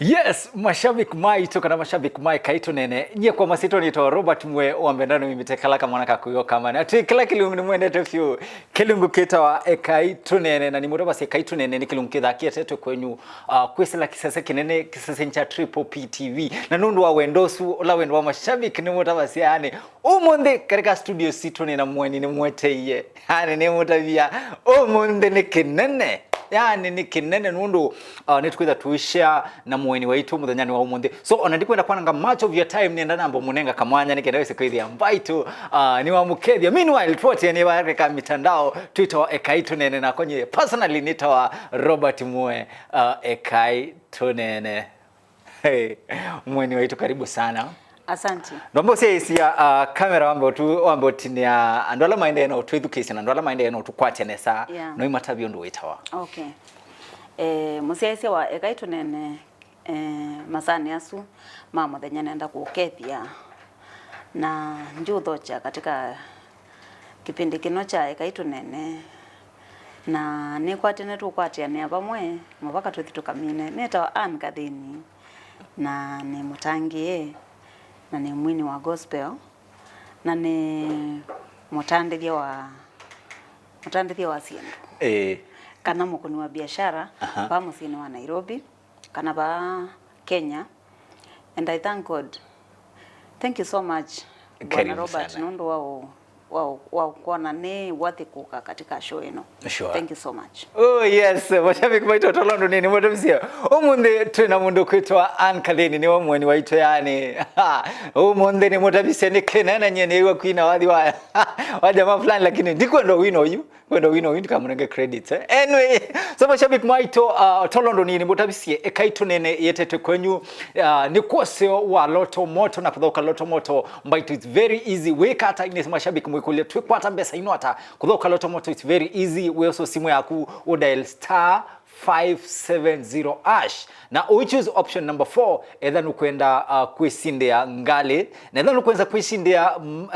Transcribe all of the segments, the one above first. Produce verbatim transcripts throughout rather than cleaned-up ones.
Yes, mashabiki maitũ kana mashabiki ma Ekai Tũneene, nyie kwa masyĩtwa nĩtawa Robert Mwe wa Mbendano, mimite kala kamwana ka kũyo kamane. Atĩ kĩla kĩlungu nĩmwendete vyũ, kĩlungu kĩtawa Ekai Tũneene, na nĩmũtavasya Ekai Tũneene nĩ kĩlungu kĩthaa kĩetetwe kwenyu, uh, kwĩsĩla kĩsese kĩnene, kĩsese kya Triple P T V. Na nũndũ wa wendo ũsu, ũla wendo wa mashabiki nĩmũtavasya, yani, ũmũnthĩ katika studio sitũ nĩ na mũeni nĩmweteie. Yani nĩmũtavya, ũmũnthĩ nĩ kĩnene. Yani nĩ kĩnene nũndũ, uh, nĩtũkwĩtha tũishare na mũeni waitũ mũthenyanĩ wa ũmũnthĩ. So ona ndikwenda kwananga much of your time, nĩenda namba mũnenga kamwanya nĩ kenda wĩse kwĩthĩa mbaitũ, uh, nĩwamũkethya. Meanwhile, tuotie nĩ vaya katika mitandao, Twitter wa Ekai Tũneene, na kwenye personally nĩtawa Robert Mwe, uh, Ekai Tũneene. Hey, mũeni waitũ, karibu sana. Asante. Ndwamba ũsyaĩĩsya, uh, kamera wambe ũtu-, wambe ũtinĩa andũ ala maendee na ũtwĩthukĩĩsya na andũ ala maendee na ũtũkwatya nesa, yeah, no imatavye ũndũ wĩtawa. Okay. Eh, mũsyaĩĩsya wa Ekai Tũneene, eh, masaanĩ asu ma mũthenya nenda kũkethya na ndiũthokya katika kĩpindi kĩno kya Ekai Tũneene, na nĩkwatene tũkwatĩanĩa vamwe mũvaka tũthi tũkamine. Nĩtawa Ann Kathĩni, na nĩ mũtangĩĩe, na nĩ mwini wa gospel, na nĩ mũtandĩthya wa, mũtandĩthya wa syĩndũ, ĩĩ, kana mũkũni wa biashara, aha, va mũsyĩnĩ wa Nairobi, kana va Kenya. And I thank God. Thank you so much, Bwana Robert, nũndũ wa ũ-, wa ũ-, wa kuona nĩ worthy kũka katika show ĩno. Sure. Thank you so much. Oh yes, mashabiki maitũ tolondo nini mũtavisye. Ũmũnthĩ twĩ na mũndũ kwĩtwa Ann Kathĩni, nĩwe mũeni waitũ yani. Ũmũnthĩ nĩ mũtavisye nĩ kĩnene, nyie nĩw'a kwina wathi wa, wa jamaa fulani, lakini ndikwenda wino ũyu. Kwenda wino ũyu ndikamũnenge credit, eh? Anyway, so mashabiki maitũ, uh, tolondo nini mũtavisye Ekai Tũneene yetete kwenyu, uh, nĩ kwoseo wa Lotto Moto na kũthaũka Lotto Moto, mbaitũ it's very easy. Wĩka ata, nĩ mashabiki mwĩkũlya twĩkwata mbesa ino ata? Kũthaũka Lotto Moto it's very easy. Wĩosa simũ yaku, ũdial star five seven zero hash. Na ũichoose option number four, etha nũkwenda, uh, kwĩsindĩa ngalĩ, na etha nũkwenda kwĩsindĩa, mm, uh,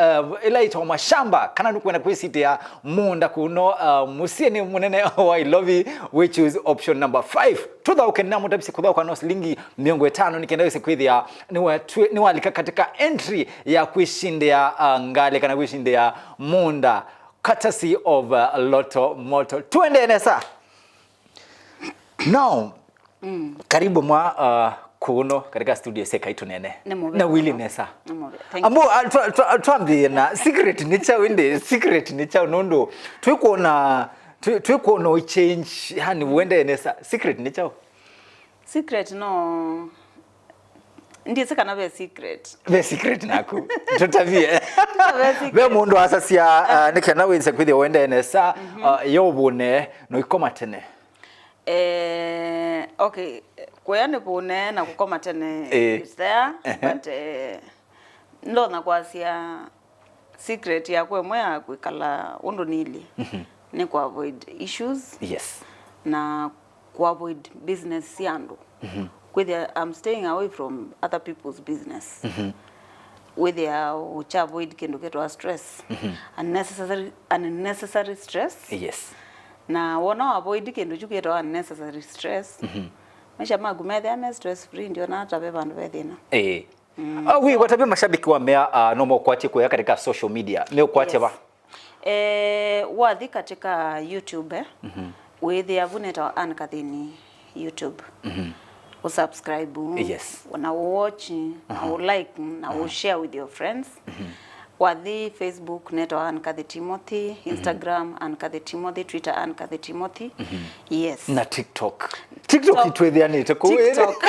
ĩla ĩtawa mashamba, kana nũkwenda kwĩsindĩa mũũnda kũno, uh, mũsyĩnĩ mũnene wa Ilovi, we choose option number five. Tũthaũke na mũtavisye kũthaũka no silingi mĩongo ĩtano nĩ kenda wĩse kwĩthĩa nĩwa-, twĩ-, nĩwalika katika entry ya kwĩsindĩa, uh, ngalĩ kana kwĩsindĩa mũũnda, courtesy of, uh, Lotto Moto. Tuendee nesa. Now, mm, karibu mwa, uh, kuno katika studio sya Ekai Tũneene. Nĩ mũvea mũno. Na wili nesa. Nĩ mũvea. Thank you. Ambo, ah, twa-, twa-, twambie na secret nĩ kyaũ ĩndĩ? Secret nĩ kyaũ nũndũ twĩkwona, twĩ-, twĩkwona ũ change, yani, uende nesa. Secret nĩ kyaũ? Secret no, ndyĩsĩ kana ve secret. Ve secret naku. Tũtavie. Ve secret. Ve mũndũ asasya, uh, nĩ kana wĩse kwĩthĩa uende nesa, mhm, uh, yo ũvũne, no ikoma tene. Eh, okay, kũya nĩ vũne na kũkoma tene, eh, is there, ehe, but, eh, ndonya kwasya secret yakwa ĩmwe ya kwĩkala ũndũ nĩilye, mhm, nĩ kũ avoid issues, yes, na kũ avoid business sya andũ. Mhm. Kwĩthĩa I'm staying away from other people's business. Mhm. Wĩthĩa ũkya avoid kĩndũ kĩtawa stress. Mhm. Unnecessary, unnecessary stress. Yes. Na wona ũ avoid kĩndũ kyu kĩtawa unnecessary stress, mhm, maisha maku methĩa me stress free, ndiona ta ve vandũ ve thĩna. Ĩĩ. Mm. Ah, wi, watavya mashabiki wa mea, ah, no mokwatye kũya katika social media. Meũkwatya va? Yes. Eh, wathi katika YouTube, eh, mhm, wĩthĩa vu nĩtawa Ann Kathĩni YouTube. Mhm. Ũsubscribe, yes, na ũwatch, na, mhm, ũlike, na, mhm, ũshare with your friends. Mhm. Wathi Facebook nĩtawa Ann Kathy Timothy, mhm, Instagram Ann Kathy Timothy, Twitter Ann Kathy Timothy. Mhm. Yes. Na TikTok. TikTok. TikTok itwĩthĩanĩte kũu. TikTok.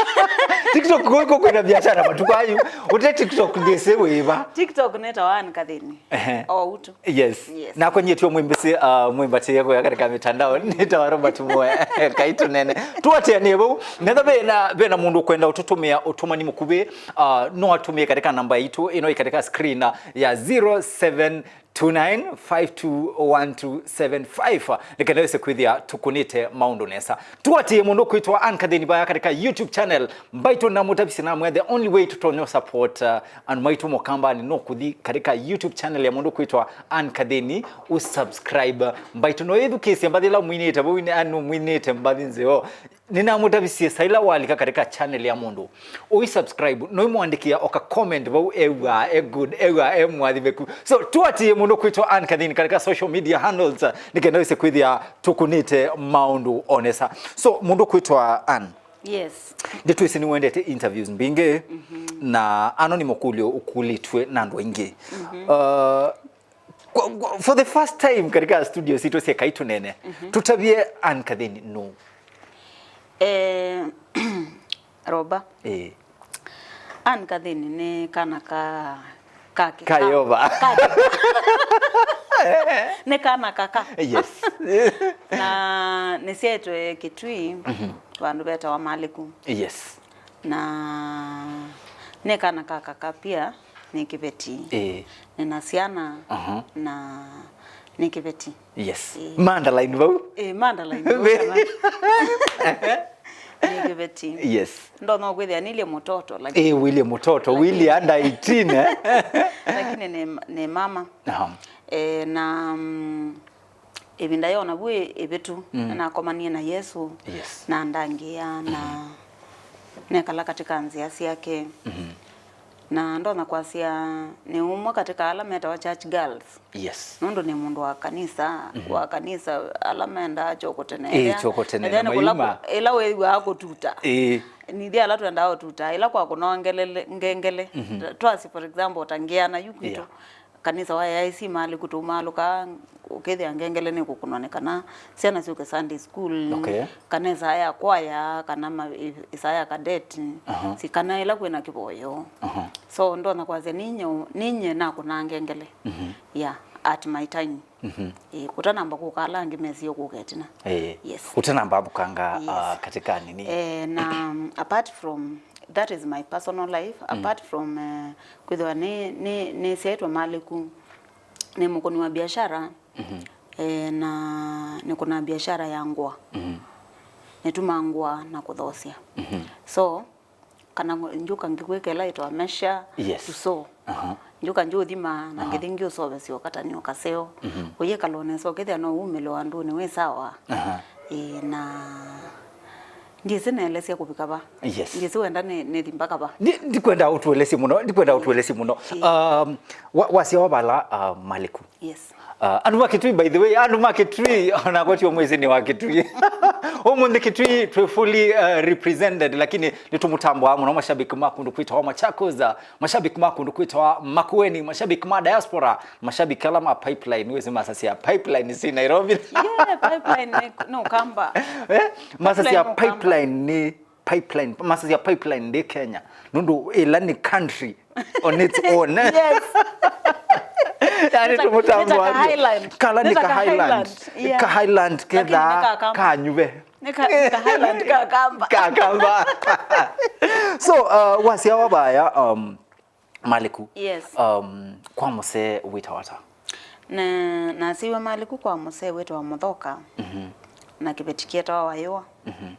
TikTok kũu kwĩna biashara matukũ ayu. Ũte TikTok ndĩsĩ wĩva. TikTok nĩtawa Ann Kathĩni. Ehe. O ũu tu. Yes. Yes. Nakwa nyie tio mwĩmbĩsĩ, uh, mwĩmbatĩe kũya katika mitandao. Nĩtawa Robert Mwe. Ekai Tũneene. Tuatĩanĩe vau. Netha vena, vena mũndũ ũkwenda ũtũtũmĩa ũtũmani mũkuvĩ, uh, no atũmĩe katika namba itũ ĩno ĩ katika screen ya zero seven two nine five two one two seven five, nĩ kenda wĩse kwĩthĩa tũkũnĩte maũndũ nesa. Tuatĩe mũndũ kwĩtwa Ann Kathĩni vaya katika YouTube channel. Mbaitũ na mũtavisye namwe, the only way tũtonya support, uh, andũ maitũ Mũkambanĩ no kũthi katika YouTube channel ya mũndũ kwĩtwa Ann Kathĩni, ũsubscribe. Mbaitũ no ĩthukĩĩsye mbathi ĩla mwinĩte, vau nĩ, ah, no mwinĩte mbathi nzeo. Nĩnamũtavisye saila walika katika channel ya mũndũ ũi subscribe, noimwandĩkĩa oka comment vau, ew'aa e good, ew'aa e mwathĩmĩku. So tuatie mũndũ kwĩtwa Ann Kathini katika social media handles, uh, nĩkenda wĩse kwĩthĩa tũkũnĩte maũndũ onesa. So mũndũ kwĩtwa Ann, yes, ndĩtwĩsĩ nĩwendete interviews mbingĩ, na ano nĩ makũlyo ũkũlĩtw'e na andũ aingĩ. Uh, kwa, kwa, for the first time katika studio sitũ sya Kaitũ Nene, tũtavye Ann Kathini nũ? Eh, Roba. Eh. Ann Kathini nĩ kana ka ka kĩ- Ka Yeova. Nĩ kana kaka. Yes. Na nĩsyaĩtwe Kitui, vandũ vetawa Maliku. Yes. Na nĩ kana ka kaka pia nĩ kĩveti. Eh. Nĩna syana, aha, na nĩ kĩveti. Yes. Eh. Mandaline vau. Eh, mandaline vau kana. Nĩ kĩveti. Yes. Ndonya kwĩthĩa nilye mũtoto, lakini, eh, wĩlye mũtoto, lakini, wĩlye under eighteen, eh? Lakini nĩ, nĩ mama. Aha. Eh, na, mm, ĩvinda yona vu ĩ-, ĩvĩtu, mm, nĩnakomanie na Yesũ, yes, na ndangĩĩa, na, mm-hmm, nekala katika nzĩa syake. Mm-hmm. Na ndonya kwasya nĩ ũmwe katika ala metawa church girls. Yes. Nũndũ nĩ mũndũ wa kanisa, mm-hmm, wa kanisa, ala mendaa kyoko tene. Ĩĩ, ethĩa, kyoko tene, ethĩa na nĩ kũla mayuma, kũ-, ĩla wĩw'aa kũtuta. Ĩĩ. Nithyĩ ala twendaa ũtuta, ĩla kwakũnawa ngelele, ngengele. Mm-hmm. Twasye, for example, ta ngeana yu kwitũ. Yeah. Kanisa wa A I C Maliku tũmaalũkaa, ũkethĩa ngengele nĩkũkũnwa nĩ kana syana syũke Sunday school, okay, kana ĩsaa ya kwaya, kana ma-, ĩ-, ĩsaa ya cadet, aha, si kana ĩla kwĩna kĩvoyo. Aha. So ndonya kwasya ninye, ninye nakũnaa ngengele. Mhm. Yeah, at my time. Mhm. Eh, kũtanamba kũka ala angĩ mesie kũka ĩtina. Eh, yes. Ũtanamba athukanga, yes, ah, katika nini? Eh, na, um, apart from, that is my personal life, mm, apart from, eh, kwĩthĩwa nĩ, nĩ, nĩsyaĩtwe Maliku, nĩ mũkũni wa biashara, mhm, eh, na nĩkũnaa biashara ya ngũa. Mhm. Nĩtumaa ngũa na kũthosya. Mhm. So, kana ngũ-, ngyũka ngĩkwĩka ĩla ĩtawa measure, yes, to sew. Aha. Ngyũka ngyũthima, na, aha, ngĩthi ngyũsovesya ũkatani ũkaseo. Mhm. Ũyĩkala o nesa, ũkethĩa no umĩle o andũnĩ wĩ sawa. Aha. Ĩĩ, na ndyĩsĩ neelesya kũvika va. Yes. Ndyĩsĩ wenda nĩ, nĩthi mpaka va. Ndi-, ndikwenda ũtũelesye mũno, ndikwenda, ĩĩ, ũtũelesye mũno. Ĩĩ. Um, wa-, wasyawa vala, uh, Maliku? Yes. Uh, andũ ma Kitui, by the way, andũ ma Kitui, onakwa tio mwĩsĩ nĩ wa Kitui. Ũmũnthĩ Kitui twĩ fully, uh, represented, lakini nĩtũmũtambũaa mũno mashabiki ma kũndũ kwĩtawa Machakos, uh, mashabiki ma kũndũ kwĩtawa Makueni, mashabiki ma diaspora, mashabiki ala ma Pipeline, wĩsĩ masasya Pipeline si Nairobi. Yeah, Pipeline nĩ, nĩ Ũkamba. Eh? Masasya Pipeline nĩ Pipeline, masasya Pipeline ndĩ Kenya. Nũndũ ĩla nĩ country on its own, eh? Yes. Yaani nĩ ta, tũmũtambũaa nĩ ta ka highland. Kala nĩ ka highland. Yeah. Ka highland ketha kanyuve. Nĩ ka, nĩ ka highland ka Kamba. Ka Kamba. So, uh, wasyawa vaya, um, Maliku. Yes. Um, kwa mũsee wĩtawa ata? Na, nasyiwe Maliku kwa mũsee wĩtawa Mũthoka. Mhm. Na kĩveti kĩetawa Wayũa. Mhm.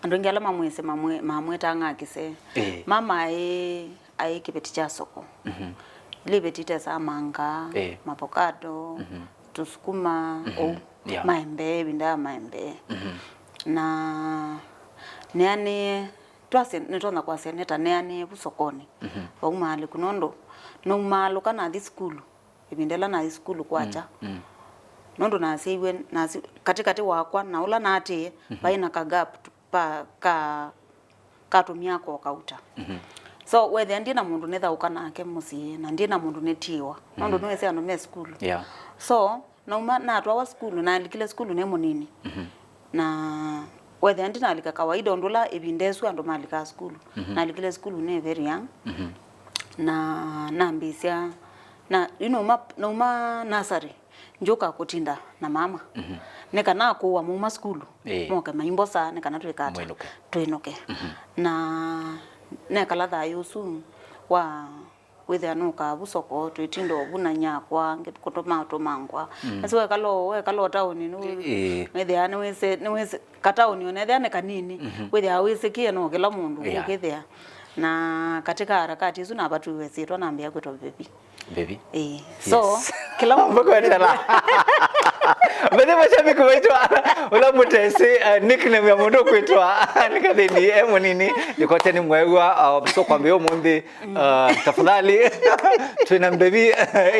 Andũ aingĩ ala mamwĩsĩ mamwĩ-, mamwĩtaa Ng'akĩsee. Ĩĩ. Mama aĩ, aĩ kĩveti kya soko. Mhm. Ila iveti itesaa manga, ĩĩ, mavokado, mhm, tũsukuma, mhm, ũu. Yeah. Maembe, ĩvinda ya maembe. Mhm. Na neanĩe, twasye, nĩtonya kwasya nĩta neanĩe vu sokonĩ. Mhm. Vau Maliku nũndũ naumaalũka nathi sukulu. Ĩvinda ĩla nathi sukulu kwakya. Mm, mm. Nũndũ nasyaiwe, nasy-, katĩkatĩ wakwa na ũla naatĩĩe, mhm, vaĩ na ka gap tu-, pa, ka, katũmĩaa ko kauta. Mhm. So, wethĩa ndi na mũndũ nĩthaũka nake mũsyĩ, na ndi na mũndũ nĩtiĩwa. Nũndũ, mhm, nĩwĩsĩ andũ me sukulu. Yeah. So, nauma, natwawa sukulu, nalikile sukulu nĩ mũnini. Mhm. Na wethĩa ndinalika kawaida ũndũ ũla ĩvinda ĩsu andũ malikaa sukulu. Mhm. Nalikile sukulu nĩ very young. Mhm. Na nambĩĩsya, na yu nauma, nauma nursery, njũka kũtinda na mama. Mhm. Nĩ kana akũwa mauma sukulu, ĩĩ, moke maimbosa, nĩ kana twĩka ata? Mwĩnũke. Twĩnũke. Mhm. Na nekala thayũ ũsu wa kwĩthĩa nũkaa vu soko, twĩtinda ũvu na nyakwa, ngĩ-, kũtũma, tũma ngwa. Mm. Asi wekala, wekala o taũni, nĩ, ĩĩ, wĩthĩa nĩwĩsĩ, nĩwĩsĩ, kataũni ona ethĩa nĩ kanini, mhm, wĩthĩa wĩsĩkĩe no kĩla mũndũ, yeah, ũkĩthĩa. Na katika harakati isu navatwiwe syĩtwa nambĩa kwĩtwa Vivi. Vivi? Ĩĩ. So, yes, kĩla mũndũ mpaka wetela. Vivi. Mashabiki maitũ, ũla mũtesĩ, uh, nickname ya mũndũ kwĩtwa Ann Kathĩni e mũnini, nĩkwatya nĩ mweew'a, uh, so kwambĩa ũmũnthĩ, uh, tafadhali, twĩna mbevi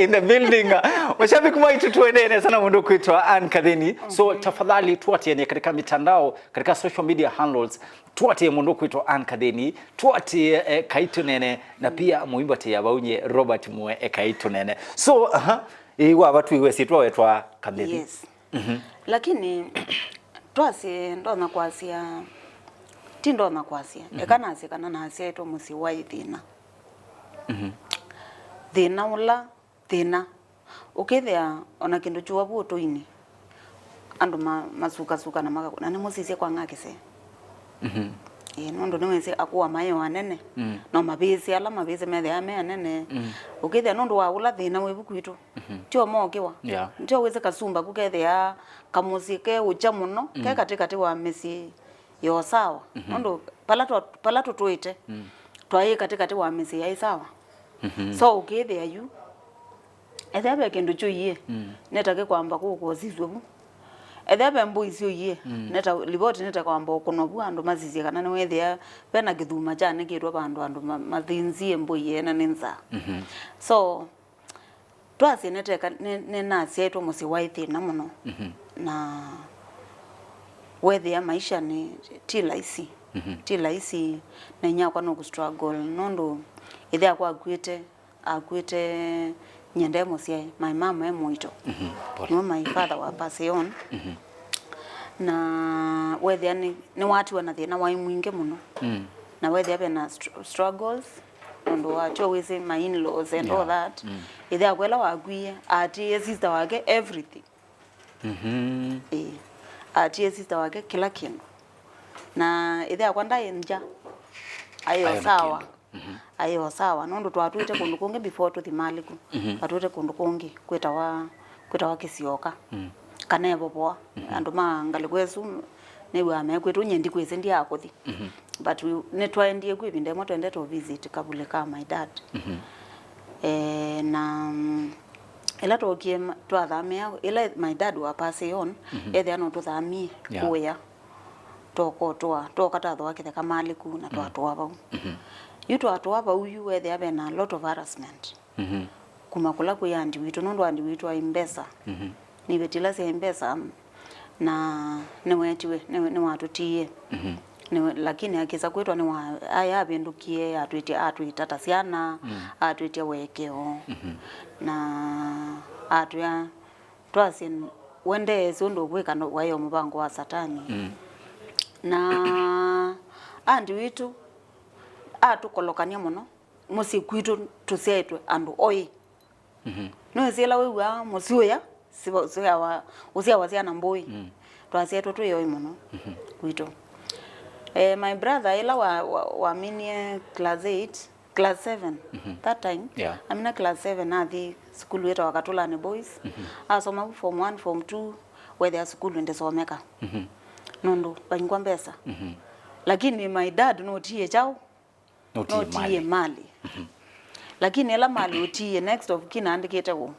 in the building. Mashabiki maitũ, tũendee nesa na mũndũ kwĩtwa Ann Kathĩni. So tafadhali tuatianie katika mitandao, katika social media handles, tuatie mũndũ kwĩtwa Ann Kathĩni, tuatie, eh, Kaitũnene, na pia mũimbatĩa vau nye Robert Mwe, eh, Kaitũnene. So, aha, ĩĩ, wava twĩw'e syĩtwa wetwa Kathĩni. Yes. Mhm. Lakini twasye ndonya kwasya, ti ndonya kwasya, eka nasye kana nasyaĩtwe mũsyĩ wa ĩthĩna. Mhm. Thĩna ũla, thĩna. Ũkĩthĩa ona kĩndũ kyũa vu ũtũinĩ, andũ ma-, masukasuka na makaku-, na nĩmũsisye kwa ng'akĩsee. Mhm. Ĩĩ, nũndũ nĩwĩsĩ akũa maĩ o anene, mm, no mavĩsĩ ala mavĩsĩ methĩaa me anene. Mm. Ũkĩthĩa nũndũ wa ũla thĩna wĩ vu kwitũ, mhm, tyo mokĩwa. Yeah. Tyo wĩsĩ kasumba kũkethĩa kamũsyĩ ke ũkya mũno, ke, mm, katĩkatĩ wa mĩsyĩ yo sawa. Mhm. Nũndũ pala twa-, pala tũtũĩte, mm, twaĩ katĩkatĩ wa mĩsyĩ yaĩ sawa. Mhm. So ũkĩthĩa yu, ethĩa ve kĩndũ kyũie, mm, neta kĩkwamba kũkosisw'a vu. Ethĩa ve mbũi syũie, mm, neta livoti neta kwamba ũkũnwa vu andũ masisye kana nĩwethĩa vena kĩthuma kyanĩkĩtwe vandũ andũ ma-, mathĩnzie mbũi ena nĩ nzaa. Mhm. So, twasye nĩteka-, nĩ-, nĩnasyaĩtwe mũsyĩ wa ĩthĩna mũno. Mhm. Na wethĩa maisha nĩ ti laisi. Mhm. Ti laisi, na inyakwa no kũstruggle, nũndũ ĩthe akwa akuĩte, akuĩte nyie nde mũsyae, my mom e mũito. Mhm. Pole. Nĩwe my father wa pass on. Mhm. Na wethĩa nĩ, nĩwatiwa na thĩna waĩ mwingĩ mũno. Mm. Na wethĩa vena str-, struggles, nũndũ wa kyo wĩsĩ my in-laws and, yeah, all that. Mm. Ĩthe akwa ĩla wakwie, atie sister wake everything. Mhm. Ĩĩ. Atie sister wake kĩla kĩndũ. Na ĩthe akwa ndaĩ nja. Aĩ o sawa. Mhm. Aĩ o sawa. Nũndũ twatwĩte kũndũ kũngĩ before tũthi Maliku. Mhm. Twatwĩte kũndũ kũngĩ kwĩtawa, kwĩtawa Kĩsioka. Mm. Kana Evovoa. Mhm. Andũ ma ngalĩko ĩsu nĩw'aa mekwĩtwa, nyie ndikwĩsĩ ndiakũthi. Mhm. But we, nĩtwaendie kwĩ ĩvinda ĩmwe twendete visit kavulĩ ka my dad. Mhm. Eh, na, mm, ĩla twokie ma-, twathamĩa, ĩla my dad wa pass on, mhm, ethĩa no tũthamie, yeah, kũya. Twoka ũtũa, twoka tathũa kĩtheka Maliku na, mm, twatũa vau. Mhm. Yu twatũa vau yu wethĩa vena a lot of harassment. Mhm. Kuma kũla kwĩ andi witũ, nũndũ andi witũ aĩ mbesa. Mhm. Nĩvetila sya mbesa, na nĩwetiwe, nĩ-, nĩwatũtiie. Mhm. Nĩwe, lakini akĩsa kwĩtwa nĩwa-, aĩ avĩndũkie, atwĩtye, atwĩta ta syana, mm, atwĩtya ũekeo. Mhm. Na atwĩa, twasye, we ndeesĩ ũndũ ũkwĩka, no, waĩ o mũvango wa Satani. Mm. Na andi witũ atũkolokany'a mũno. Mũsyĩ kwitũ tũsyaĩtwe andũ oĩ. Mhm. Nĩwĩsĩ ĩla wĩw'aa mũsyĩ ũya, siva-, ũsyawa, ũsyawa syana mbũĩ. Mm. Twasyaĩtwe twĩ oĩ mũno, mhm, kwitũ. Eh, my brother ĩla wa, wa, waminie class eight, class seven, mhm, that time, yeah, amina class seven, athi sukulu ĩtawa Katũlanĩ Boys. Mhm. Asoma vu form one, form two, wethĩa sukulu ndĩsomeka. Mhm. Nũndũ vaingwa mbesa. Mhm. Lakini my dad nũtiie kyaũ? Nũtiie mali. Nũtiie mali. Mhm. Lakini ĩla mali ũtiie, next of kin aandĩkĩte ũ?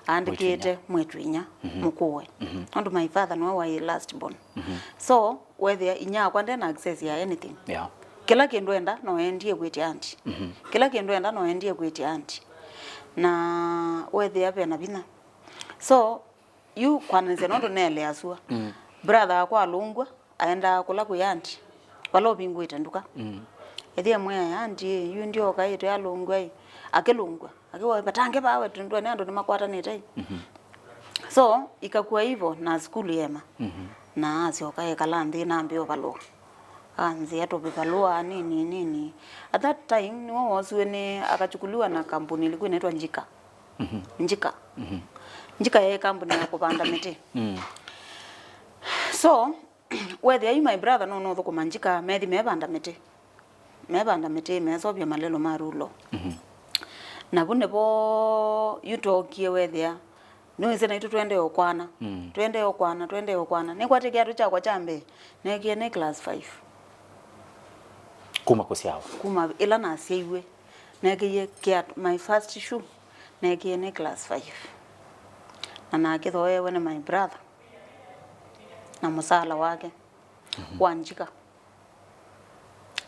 Aandĩkĩte mwĩĩtu-a-inyia, mhm, mũkũũe. Mhm. Nũndũ my father nĩwe waĩ last born. Mhm. So, wethĩa inyia wakwa ndena access ya anything. Yeah. Kĩla kĩndũ enda, no endie kwĩtya auntie. Mhm. Kĩla kĩndũ enda, no endie kwĩtya auntie. Na wethĩa vena vinya. So, yu kwananĩsya nũndũ neelea sua. Mm. Brother wakwa alũngw'a, aendaa kũla kwĩ auntie, vala ũvingũĩte nduka. Mm. Ĩthi amwĩa, "Auntie, yu ndyoka ĩ, twĩalũngw'a ĩ." Akĩlũngw'a, akĩwa, "Vatange vaa we, tũndwene andũ nĩmakwatanĩte ĩ." Mhm. So, ikakua hivyo na sukulu yema. Mhm. Na asyoka ekala nthĩ na ambĩa ũvalũa. Anzĩa tũvivalũa nini nini. At that time, nĩwe wosiwe nĩ, akachukuliwa na kampuni ilikuwa inaitwa Njika. Mhm. Njika. Mhm. Njika yaĩ kampuni ya kũvanda mĩtĩ. Mm. So, wethĩa yu my brother no, no ũthũkũma Njika, methi mevanda mĩtĩ. Mevanda mĩtĩ, mesovya malelo ma rulo. Mhm. Na vu nĩvo yu twokie wethĩa. Nĩwĩsĩ naitũ twendee ũkwana. Mm. Twendee ũkwana, twendee ũkwana. Nĩkwatĩ kĩatũ kyakwa kya mbee, neekie nĩ class five. Kuma kũsyawa? Kuma ĩla nasyaiwe. Neekĩie kĩatũ, my first shoe, neekĩie nĩ class five. Na nakĩthooewe nĩ my brother. na mũsaala wake wa njika,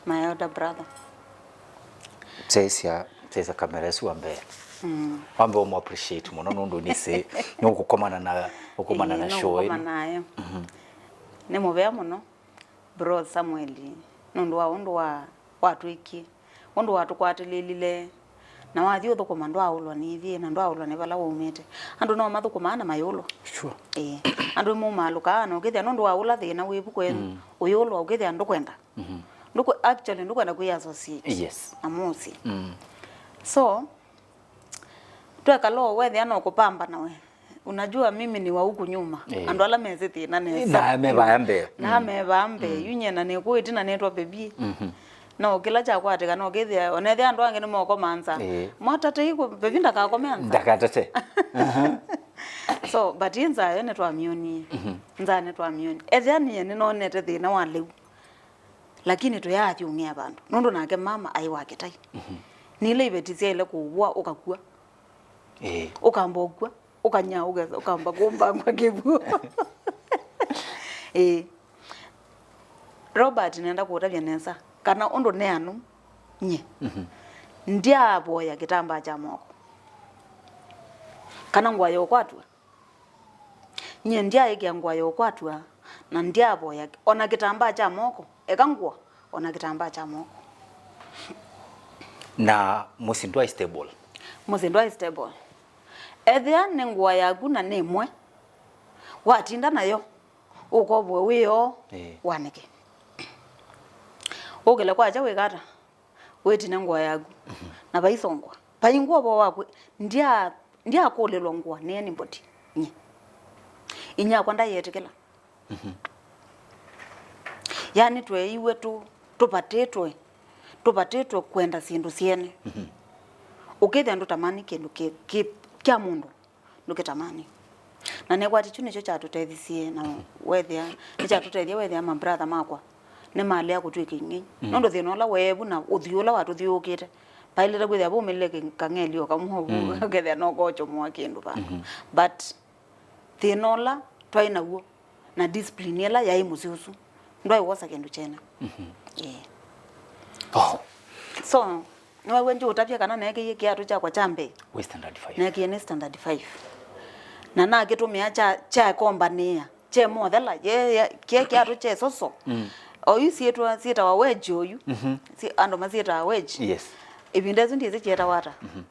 my elder brother. Syaisya, syaisya kamera ĩsu wa mbee. Mm. Wambe ũmũ appreciate mũno nũndũ nĩsĩ nĩ ũkũkomana na, ũkomana na show ĩno. Ĩĩ, nũkũkomana nayo. Mhm. Nĩ mũvea mũno, Bro Samuel, nũndũ wa ũndũ wa, watwĩkie, ũndũ watũkwatĩlĩlile, na wathi ũthũkũma ndwaaũlwa nĩ ithyĩ, na ndwaaũlwa nĩ vala waumĩte. Andũ no mathũkũmaa na mayũlwa. Sure. Ĩĩ. Andũ mumaalũkaa na ũkĩthĩa nũndũ wa ũla thĩna wĩvu kwenyu, mm, ũyũlwa ũkĩthĩa ndũkwenda. Mhm. Ndũkwe-, actually, ndũkwenda kwĩ associate, yes, na mũsyĩ. Mm. So, twekala o wethĩa no kũpambana we. Unajua mimi ni wa huku nyuma. Eh. Andũ ala mesĩ thĩna nesa. Na me vaya mbee. Na, mm, me vaya mbee. Mm. Yu nyie na nĩkũ ĩtina nĩtwa baby. Mhm. No kĩla kyakwatĩka no kĩthĩa, onethĩa andũ angĩ nĩmokoma nza. Eh. Mwatate iku, baby ndakakome nza. Ndakatate. Aha. So, but ĩ nza yo nĩtwamyonie. Mhm. Nza nĩtwamyonie. Ethĩa niĩ nĩnonete thĩna wa lĩu. Lakini tũyaathũngĩa vandũ. Nũndũ nake mama aĩ wa kĩtai. Mhm. Nĩ ila iveti syaĩle kũw'a ũkakua. Ĩĩ. Ũkamba ũkua, ũkanyaa, ũkesa, ũkamba kũmbangwa kĩw'ũ. Ĩĩ. Robert, nenda kũũtavya nesa kana ũndũ neanũ nyie, mhm, ndyavoya kĩtambaa kya moko kana ngũa ya ũkwatw'a. Nyie ndyaĩkĩa ngũa ya ũkwatw'a, na ndyavoya ona kĩtambaa kya moko, eka ngũa, ona kĩtambaa kya moko. Na mũsyĩ ndwaĩ stable? Mũsyĩ ndwaĩ stable. Ethĩa nĩ ngũa yaku na nĩ ĩmwe, watinda nayo, ũkovwe wĩoo, ĩĩ, wanĩke. Ũkĩle kwakya wĩka ata? Wĩtine ngũa yaku. Mhm. Na vaisongwa. Vaingwa ũvoo waku. Ndya-, ndyakũlĩlwa ngũa nĩ anybody. Nyie. Inyakwa ndayeetĩkĩla. Mhm. Yaani tweeiwe tũ-, tũvatĩtwe, tũvatĩtwe kwenda syĩndũ syene. Mhm. Ũkĩthĩa ndũtamani kĩndũ kĩ, kĩ, kya mũndũ, ndũkĩtamani. Na nĩkwati kyu nĩkyo kyatũtethisye, na wethĩa, nĩkyatũtethya wethĩa ma brother makwa nĩmalea kũtwĩka ing'ei. Mm. Nũndũ thĩna ũla weevu na ũthyũ ũla watũthyũũkĩte, vaĩlĩte kwĩthĩa vaumĩlile kĩ-, kang'elio kamwe ũu, mm, ũkethĩa no kochomoa kĩndũ vandũ. Mhm. But thĩna ũla twaĩ naw'o na discipline ĩla yaĩ mũsyĩ ũsu, ndwaĩ wosa kĩndũ kyene. Mhm. Ĩĩ. Oh. So, nĩwaw'a ndiũtavya kana neekĩie kĩatũ kyakwa kya mbee? Wĩ standard five. Neekĩie nĩ standard five. Na nakĩtũmĩa kya, kyakombanĩa, kye mothela, ye, ye, kye kĩatũ kye soso. Mm. Oyu syĩtwa, syĩtawa wedge oyu. Mhm. Si-, andũ masyĩtaa wedge. Yes. Ĩvinda ĩsu ndyĩsĩ kyetawa ata. Mhm.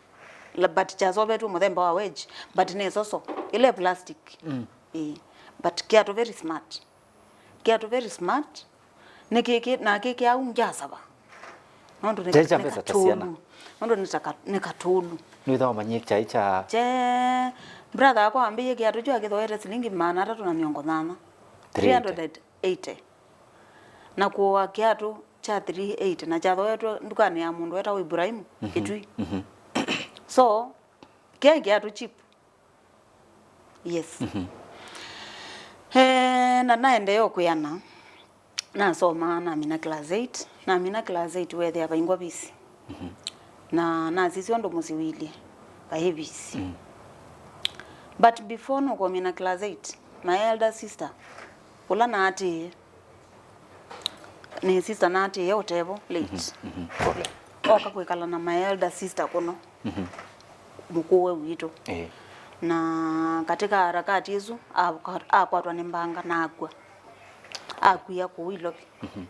La, but kyasovetwe mũthemba wa wedge, but nĩ soso. Ĩla ĩ plastic. Mm. Ĩĩ. But kĩatũ very smart. Kĩatũ very smart. Nĩkĩkĩ-, nakĩkĩa au ngyasava. Nũndũ nĩ, kyaĩ kya nĩ mbesa ta syana? Katũlu. Nũndũ nĩ ta ka-, nĩ katũlu. Nĩwĩtha wamanyie kyaĩ kya? Kye, brother akwa ambĩie kĩatũ kyu akĩthoete silingi maana atatũ na mĩongo nyanya. Three eighty. Three hundred and eighty. Na kũa kĩatũ kya three eighty, na kyathoetwe ndukanĩ ya mũndũ wetawa Ibrahimu, mhm, Ĩtui. Mhm. So, kyaĩ kĩatũ cheap. Yes. Mhm. Eh, na naendeea o kwĩana, nasomaa, namina class eight. Namina class eight, weethĩa vaingwa visi. Mhm. Na nasisya ũndũ mũsyĩ ũilyĩ, vaĩ visi. Mm. But before nũkomina class eight, my elder sister, ũla naatĩĩe, nĩ sister naatĩĩe ũtevo, late. Mhm, mhm. Pole. Oka kwĩkala na my elder sister kũno. Mhm. Mũkũũe witũ. Eh. Na katika harakati isu, aka-, akwatwa nĩ mbanga na akw'a. Akw'ĩa kũu Ilovi. Mhm.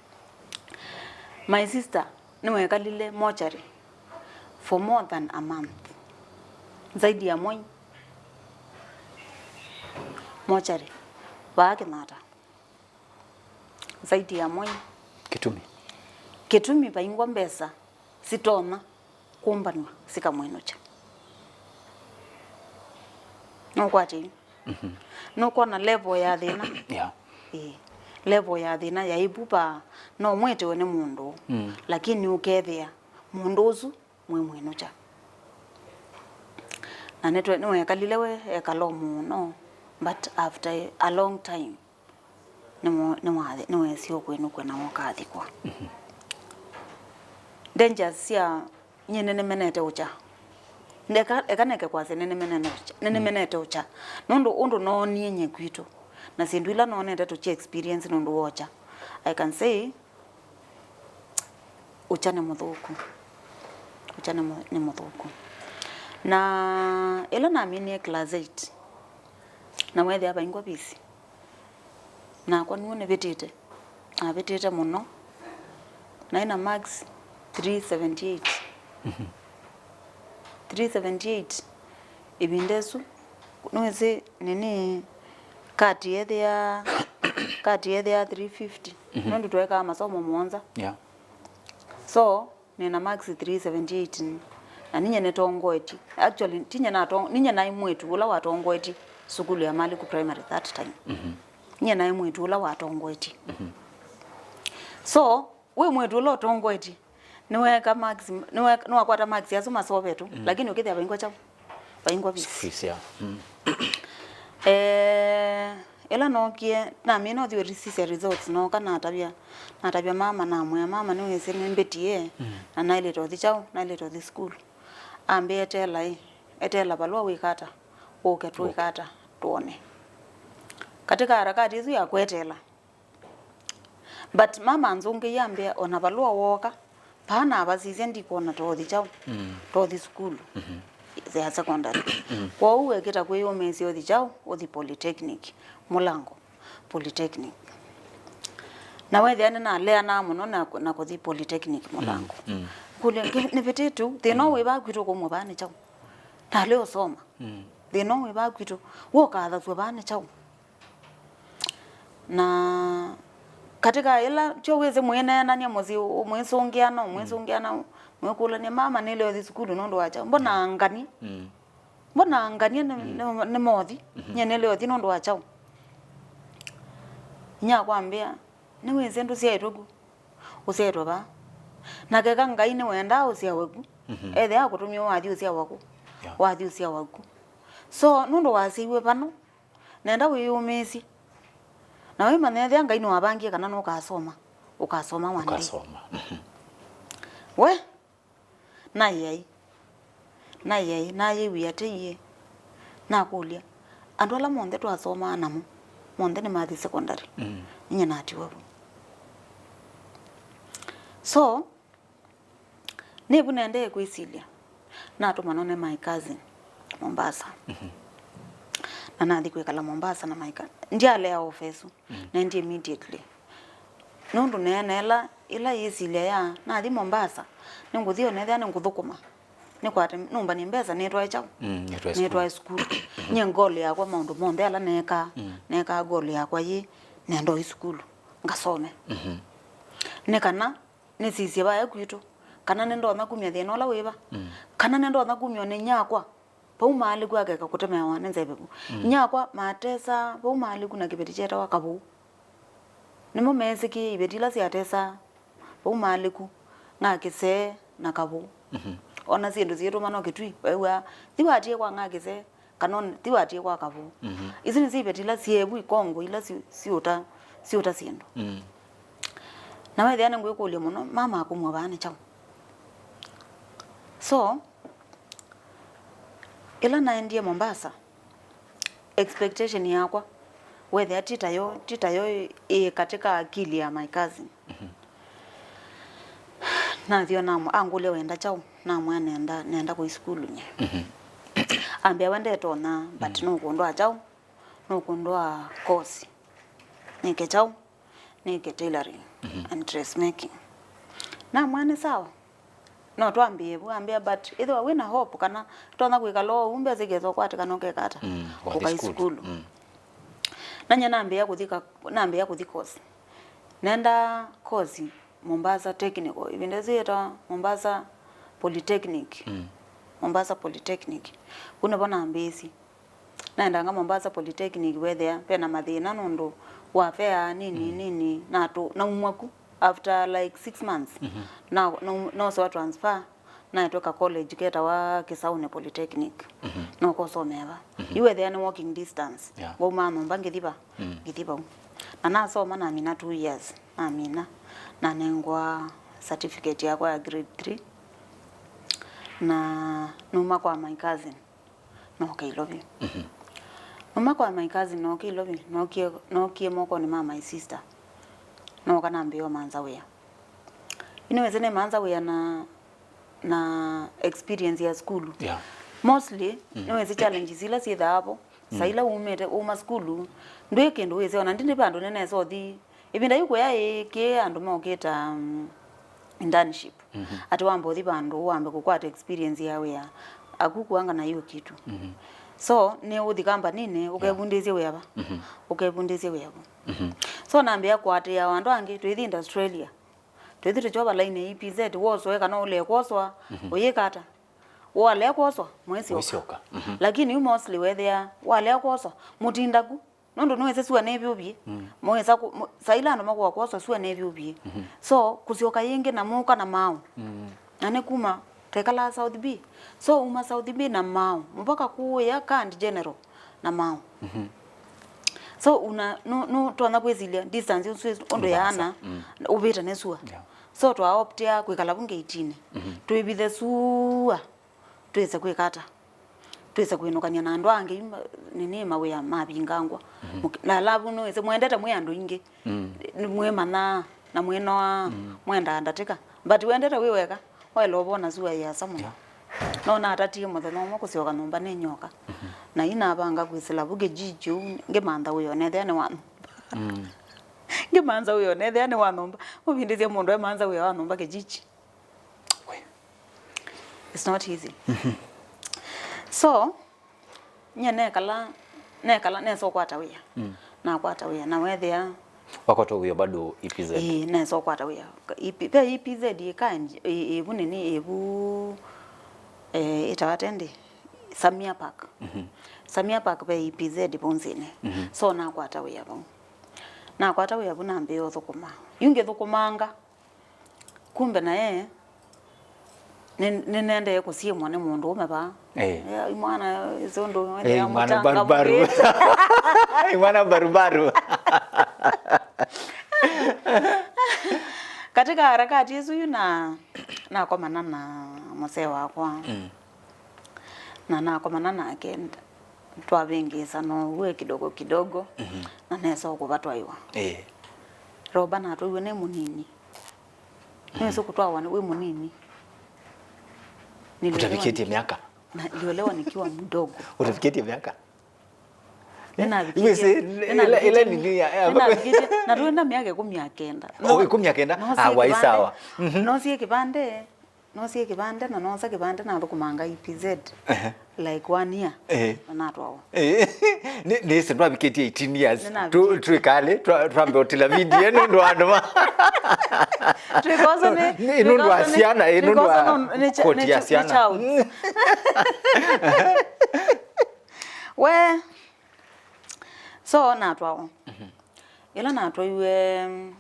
My sister nĩwekalile mortuary for more than a month. Zaidi ya mwei. Mortuary. Vaa Kĩnata. Zaidi ya mwei. Kĩtumi? Kĩtumi vaingwa mbesa sitonya kũmbanw'a sikamwĩnũkya. Nũkwatĩi? Mhm. Nũkwona level ya thĩna? Yeah. Ĩĩ. Level ya thĩna yaĩ vu va no mwĩtĩwe nĩ mũndũ, mm, lakini ũkethĩa mũndũ ũsu mwĩmwĩnũkya. Na nĩtwe-, nĩwekalile we ekalo mũno, but after a long time, nĩmo-, nĩwathi-, nĩwesie ũkwĩnũkw'a na ũkathikwa. Mhm. Dangers sya, nyie nĩnĩmenete ũkya. Ndeka, eka neke kwasya nĩnĩmenene ũkya, nĩnĩmenete ũkya. Nũndũ ũndũ noonie nyie kwitũ, Na syĩndũ ila nonete tũkye experience nũndũ wa ũkya, I can say ũkya nĩ mũthũku. Ũkya nĩ mũ-, nĩ mũthũku. Na ĩla naminie class eight, na weethĩa vaingwa visi, nakwa nĩw'o nĩvĩtĩte. Navĩtĩte mũno. Naĩ na marks three seventy-eight. Mhm. Three seventy-eight. Ĩvinda ĩsu, nĩwĩsĩ nini, kati ethĩa, kati ethĩa three fifty. Mhm. Nũndũ tweekaa masomo mũonza. Yeah. So, nĩna marks three seventy-eight, na ninyie nĩtongoetie. Actually, tinyie natong-, ninyie naĩ mwĩĩtu ũla watongoetie sukulu ya Maliku Primary that time. Mhm. Ninyie naĩ mwĩĩtu ũla watongoetie. Mhm. So, wĩ mwĩĩtu ũla ũtongoetie, nĩweeka marks, nĩwe-, nĩwakwata marks asu masovetwe, mm, lakini ũkĩthĩa vaingwa kyaũ? Vaingwa visi. Fees, yeah. Mm. Eh, ĩla nookie, namina ũthi ũsisya results, nooka natavya, natavya mama, namwĩa, "Mama, nĩwĩsĩ nĩmbĩtie, mm, na naĩlĩte ũthi kyaũ? Naĩlĩte ũthi sukulu." Ambĩa, "Eteela ĩ, eteela valũa wĩka ata, ũke twĩka ata, twone." Katika harakati ĩsu ya kweteela, but mama anzũngĩie ambĩa, "Ona valũa wooka, vaa navasisya ndikwona ta ũthi kyaũ, mm, ta ũthi sukulu, mhm, ya secondary." Mm. Kwoou wekĩta kwĩyũmĩĩsya ũthi kyaũ, ũthi polytechnic, Mũlango Polytechnic. Na wethĩa nĩnaleanaa mũno na, na kũthi polytechnic Mũlango. Mm, mm. Kũlya, "Nge-, nĩvĩtĩte ũu, thĩna ũũ, mm, wĩ vaa kwitũ ũkũmw'a vaa nĩ kyaũ? Nalea ũsoma. Mm. Thĩna ũũ wĩ vaa kwitũ, wũkathasw'a vaa nĩ kyaũ?" Na katika ĩla kyo wĩsĩ mwĩneenany'a mũsyĩ, mwĩsũngĩana, mwĩsũngĩana, mwĩkũlany'a, "Mama, nĩlea ũthi sukulu nũndũ wa kyaũ? Mbona anganie? Mm. Mbona anganie nĩ, mm, nĩ, nĩ mothi? Mhm. Nyie nĩlea ũthi nũndũ wa kyaũ?" Inyia akwambĩa, "Nĩwĩsĩ ndũsyaĩtwe ku, ũsyaĩtwe vaa. Na keka Ngai nĩwendaa ũsyawe ku, mhm, ethĩa akũtũmie wathi ũsyawa ku, yeah, wathi ũsyawa ku. So, nũndũ wasyaiwe vano, nenda wĩyũmĩĩsye. Na wĩmanya ethĩa Ngai nĩwavangie kana nũkasoma, ũkasoma one day." Ũkasoma. Mhm. We, nayai. Nayai, nayĩw'ĩa tei. Nakũlya, "Andũ ala monthe twasomaa namo, monthe nĩmathi secondary. Mm. Ninyie natiwa vu." So, nĩvu nendee kwĩsilya, natũma none my cousin Mombasa. Mhm. Na nathi kwĩkala Mombasa na my cou-, ndyalea ofa ĩsu. Mm. Naendie immediately. Nũndũ neeneela ĩla yĩsilya ya, nathi Mombasa, nĩngũthi o nethĩa nĩngũthũkũma. Nĩkwate, nũmbany'e mbesa, nĩtwae kyaũ? Mm, nĩtwae sukulu. Nĩtwae sukulu. Nyie goal yakwa, maũndũ monthe ala neekaa, mm, neekaa goal yakwa yĩ, nenda ũi sukulu, ngasome. Mhm. Nĩ kana nĩsisye vaya kwitũ, kana nĩndonya kumya thĩna ũla wĩ va, mm, kana nĩndonya kumya o na inyakwa. Vau maalĩku akeka kũtemeawa nĩ nzeve vu. Mm. Inyakwa matesaa vau maalĩku na kĩveti kyetawa kavũu. Nĩmo meesĩkĩie iveti ila syatesaa vau maalĩku, ng'akĩsee na kavũu. Mhm. Ona syĩndũ syĩtũma no kĩtui, wew'aa, "Thi watie kwa ng'akĩsee," kana on-, "Thi watie kwa kavũu." Mhm. Isu nĩsyo iveti ila syĩ vu ikongo ila si-, siũta, siũta syĩndũ. Mm. Na wethĩa nĩngwĩkũlya mũno, mama akũmw'a vaa nĩ kyaũ? So, ĩla naendie Mombasa, expectation yakwa, wethĩa ti tayo, ti tayo ĩ katika akili ya my cousin. Mhm. Nathi o namwĩa, angũlya, "Wenda kyaũ?" Namwĩa, "Nenda, nenda kũi sukulu nye." Mhm. Ambĩa, "We ndetonya, but, mm, nũkũndwaa kyaũ? Nũkũndwaa course. Nĩke kyaũ?" Nĩke tailoring, mhm, and dressmaking. Namwĩa, "Nĩ sawa. No twambĩĩe vu." Ambĩa, "But ĩthĩwa wĩna hope kana tonya kwĩkala oou, mbesa ikesa ũkwatĩkana ũkeka ata? Mm, wathi ũkai sukulu." Sukulu. Mm. Na nyie nambĩĩa kũthi ka-, nambĩĩa kũthi course. Nenda course Mombasa Technical. Ĩvinda ĩsu yĩtawa Mombasa Polytechnic. Mm. Mombasa Polytechnic. Vu nĩvo nambĩĩsye. Naendanga Mombasa Polytechnic, wethĩa vena mathĩna nũndũ wa fare nini, mm, nini, natũ-, naumwa ku after, like, six months. Mhm. Na, na, nosewa transfer, naetwe ka college ketawa Kisauni Polytechnic. Mhm. Nokosomea va. Mhm. Yu wethĩa nĩ walking distance. Yeah. Ngaumaa nyũmba ngĩthi va, mm, ngĩthi vau. Na nasoma namina two years, namina, nanengwa certificate yakwa ya grade three. Na numa kwa my cousin. Nooka Ilovi. Mhm. Kuma kwa my cousin nookie Ilovi, nookie, nookie mokonĩ ma my sister. Nooka nambĩĩa ũmanza wĩa. Yu nĩwĩsĩ nĩmanza wĩa na, na experience ya sukulu. Yeah. Mostly, mm, nĩwĩsĩ challenges ila syĩthaa vo. Saa ila umĩte, uma sukulu, ndwĩ kĩndũ wĩsĩ, ona ndindi vandũ nĩnesa ũthi. Ĩvinda yu kũyaĩ kĩ andũ mokĩta, um, internship. Mhm. Atĩ wamba ũthi vandũ, wambe kũkwata experience ya wĩa, akukuanga na hiyo kitu. Mhm. So, nĩ ũthi kambaninĩ, ũkevundĩsye wĩa va? Mhm. Ũkevundĩsye wĩa va? Mhm. So, nambĩa kũatĩĩa o andũ angĩ, twĩthi Australia. Twĩthi tũkyoka line ya E P Z, wosoe kana ũlee kwoswa, mhm, ũyĩka ata? Walea kwoswa, mwĩsyoka. Mwĩsyoka. Mhm. Lakini yu mostly wethĩa, walea kwoswa, mũtinda ku. Nũndũ nĩwĩsĩ sua nĩvyũvie. Mm. Mwĩsa ku-, mũ-, saa ila andũ makũa kwoswa sua nĩvyũvie. Mhm. So, kũsyoka yĩngĩ na mũka na maaũ. Mm. Na nĩ kuma, twekalaa South B. So, uma South B na maaũ, mpaka kũya Kandi General na maaũ. Mhm. So, una, nũ-, nũtonya kwĩsilya distance ũsu ũndũ yaana, mm, ũvĩte nĩ sua. Yeah. So, twaoptia kwĩkala vu ngeitinĩ. Mhm. Twĩvithe sua. Twĩse kwĩka ata? Twĩse kwĩnũkany'a na andũ angĩ, ma-, nini, mawĩa mavingangwa. Mhm. Mũk-, na alavu nĩwĩsĩ, mwendete mwĩ andũ aingĩ. Mm. Nĩ-, mwĩmanyaa na mwĩnoaa, mm, mwendaa ndatĩka. But wendete wĩ weka, waĩle ũvona sua yĩ asa mũno. Yeah. No natatie mũthenya ũmwe kũsyoka nyũmba nĩ nyoka. Mhm. Na inavanga kwĩsĩla vu kĩjiji ũu, ngĩmantha wĩa onethĩa nĩ wa nyũmba. Mm. Ngĩmantha wĩa onethĩa nĩ wa nyũmba. Ũvindĩsye mũndũ emantha wĩa wa nyũmba kĩjiji. We. It's not easy. Mhm. So, nye nekala, nekala, nesa ũkwata wĩa. Mm. Nakwata wĩa, na wethĩa. Wakwata wĩa bado E P Z? Ĩĩ, nesa ũkwata wĩa. E P, ve E P Z ĩka, ĩ-, ĩvu nini, ĩvu, eh, ĩtawa tendi, Samia Park. Mhm. Samia Park ve E P Z vau nzĩnĩ. Mhm. So, nakwata wĩa vau. Nakwata wĩa vu nambĩĩa ũthũkũma. Yu ngĩthũkũmanga. Kumbe naye, nĩ-, nĩnendee kũsiĩmwa nĩ mũndũũme vaa. Eh. Eh, imwana isu ũndũ. Eh, imwana barubaru. Imwana barubaru. Katika harakati isu yu na, nakomana na mũsee wakwa. Mm. Na nakomana nake, twavĩngĩĩsana ũw'o kidogo kidogo, mhm, na nesa ũkũvatwaiwa. Eh. Roba natwaiwe nĩ mũnini. Nĩwĩsĩ kũtwawa wĩ mũnini. Niliolewa. Utafikĩtie niki-, miaka? Na niliolewa nikiwa mdogo. Utafikĩtie miaka? Nĩnavikĩtie, ila, ila nini ya, ya, nĩnavikĩtie, na twĩ na mĩaka ĩkũmi na kenda. Oh, ĩkũmi na kenda? Ah, waĩ sawa. Mhm. Noosie kĩvande, noosie kĩvande, na noosa kĩvande nathũkũmanga E P Z. Ehe. Like one year. Ehe. Na natwawa. Eh, nĩ, nĩsĩ ndwavikĩtie eighteen years. Nĩnavikĩtie. Tu-, twĩkale, twa-, twambe ũtila video nũndũ wa andũ ma. Twĩkosa nĩ, nĩ nũndũ wa twĩkosa nĩ, syana, ĩ nũndũ wa twĩkosa nĩ, nĩ cha-, nĩ kũtia cha-, nĩ syana. Child. We, so natwawa. Mhm. Ĩla natwaiwe,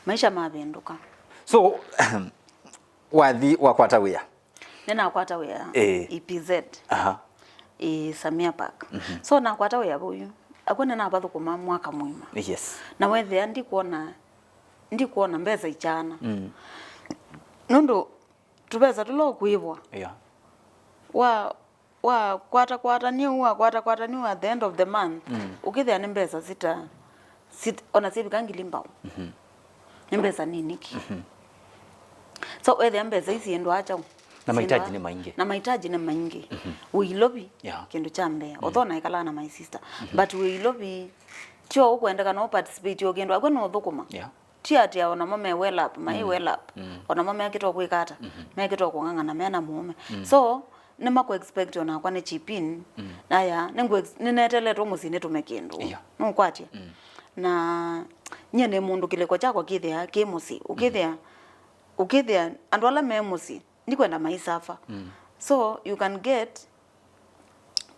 maisha mavĩndũka. So, wathi wakwata wĩa? Nĩnakwata wĩa. Ĩĩ. E P Z. Aha. Ĩĩ, Samia Park. Mhm. So, nakwata wĩa vau yu. Akw'o nĩnavathũkũma mwaka mũima. Yes. Na wethĩa ndikwona, ndikwona mbesa ikyana. Mm. Nũndũ tũvesa tũla ũkwĩvwa. Yeah. Wa, wakwata kwata nĩu, wakwata kwata nĩu at the end of the month, mm, ũkĩthĩa nĩ mbesa sita, sit-, ona syĩvika ngili mbao. Mhm. Nĩ mbesa nini ki. Mhm. So, wethĩa mbesa isi syĩndwaa kyaũ? Na mahitaji nĩ maingĩ. Na mahitaji nĩ maingĩ. Mhm. Wĩ Ilovi, yeah, kĩndũ kya mbee. Mm. Although naĩkalaa na my sister. Mhm. But wĩ Ilovi, tyo ũkwendeka no participate o kĩndũ, akw'o no ũthũkũma. Yeah. Ti atĩ onamo me well up, maĩ, mm, well up. Mm. Onamo mekĩte o kwĩka ata? Mhm. Mekĩte o kũng'ang'ana me na mũũme. Mm. So, nĩmakũ expect onakwa nĩ chip in. Mm. Aya, nĩngũ ex-, nĩneteletwe mũsyĩ nĩtũme kĩndũ. Yeah. Nũkwatya? Mm. Na nyie nĩ mũndũ kĩlĩko kyakwa kĩthĩaa kĩ mũsyĩ. Ũkĩthĩa, mm, ũkĩthĩa andũ ala me mũsyĩ, ndikwenda mai suffer. Mm. So, you can get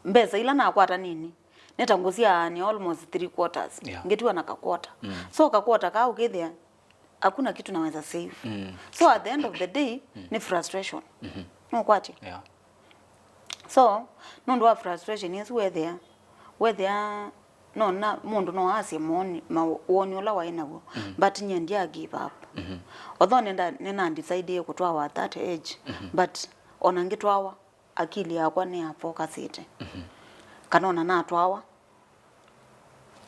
mbesa ila nakwata nini, nĩ ta ngũsyaanĩa almost three quarters. Yeah. Ngĩtiwa na ka quarter. Mm. So, ka quarter kaa ũkĩthĩa, hakuna kitu naweza save. Mm. So, at the end of the day, mm, nĩ frustration. Mhm. Nũkwatya? Yeah. So, nũndũ wa frustration ĩsu wethĩa, wethĩa, no na, mũndũ no asye moni, ma-, woni ũla waĩ naw'o. Mm. But nyie ndya give up. Mhm. Although nĩnda-, nĩna decide kũtwawa at that age, mhm, but ona ngĩtwawa, akili yakwa nĩ ya focusĩte. Mhm. Kana ona natwawa,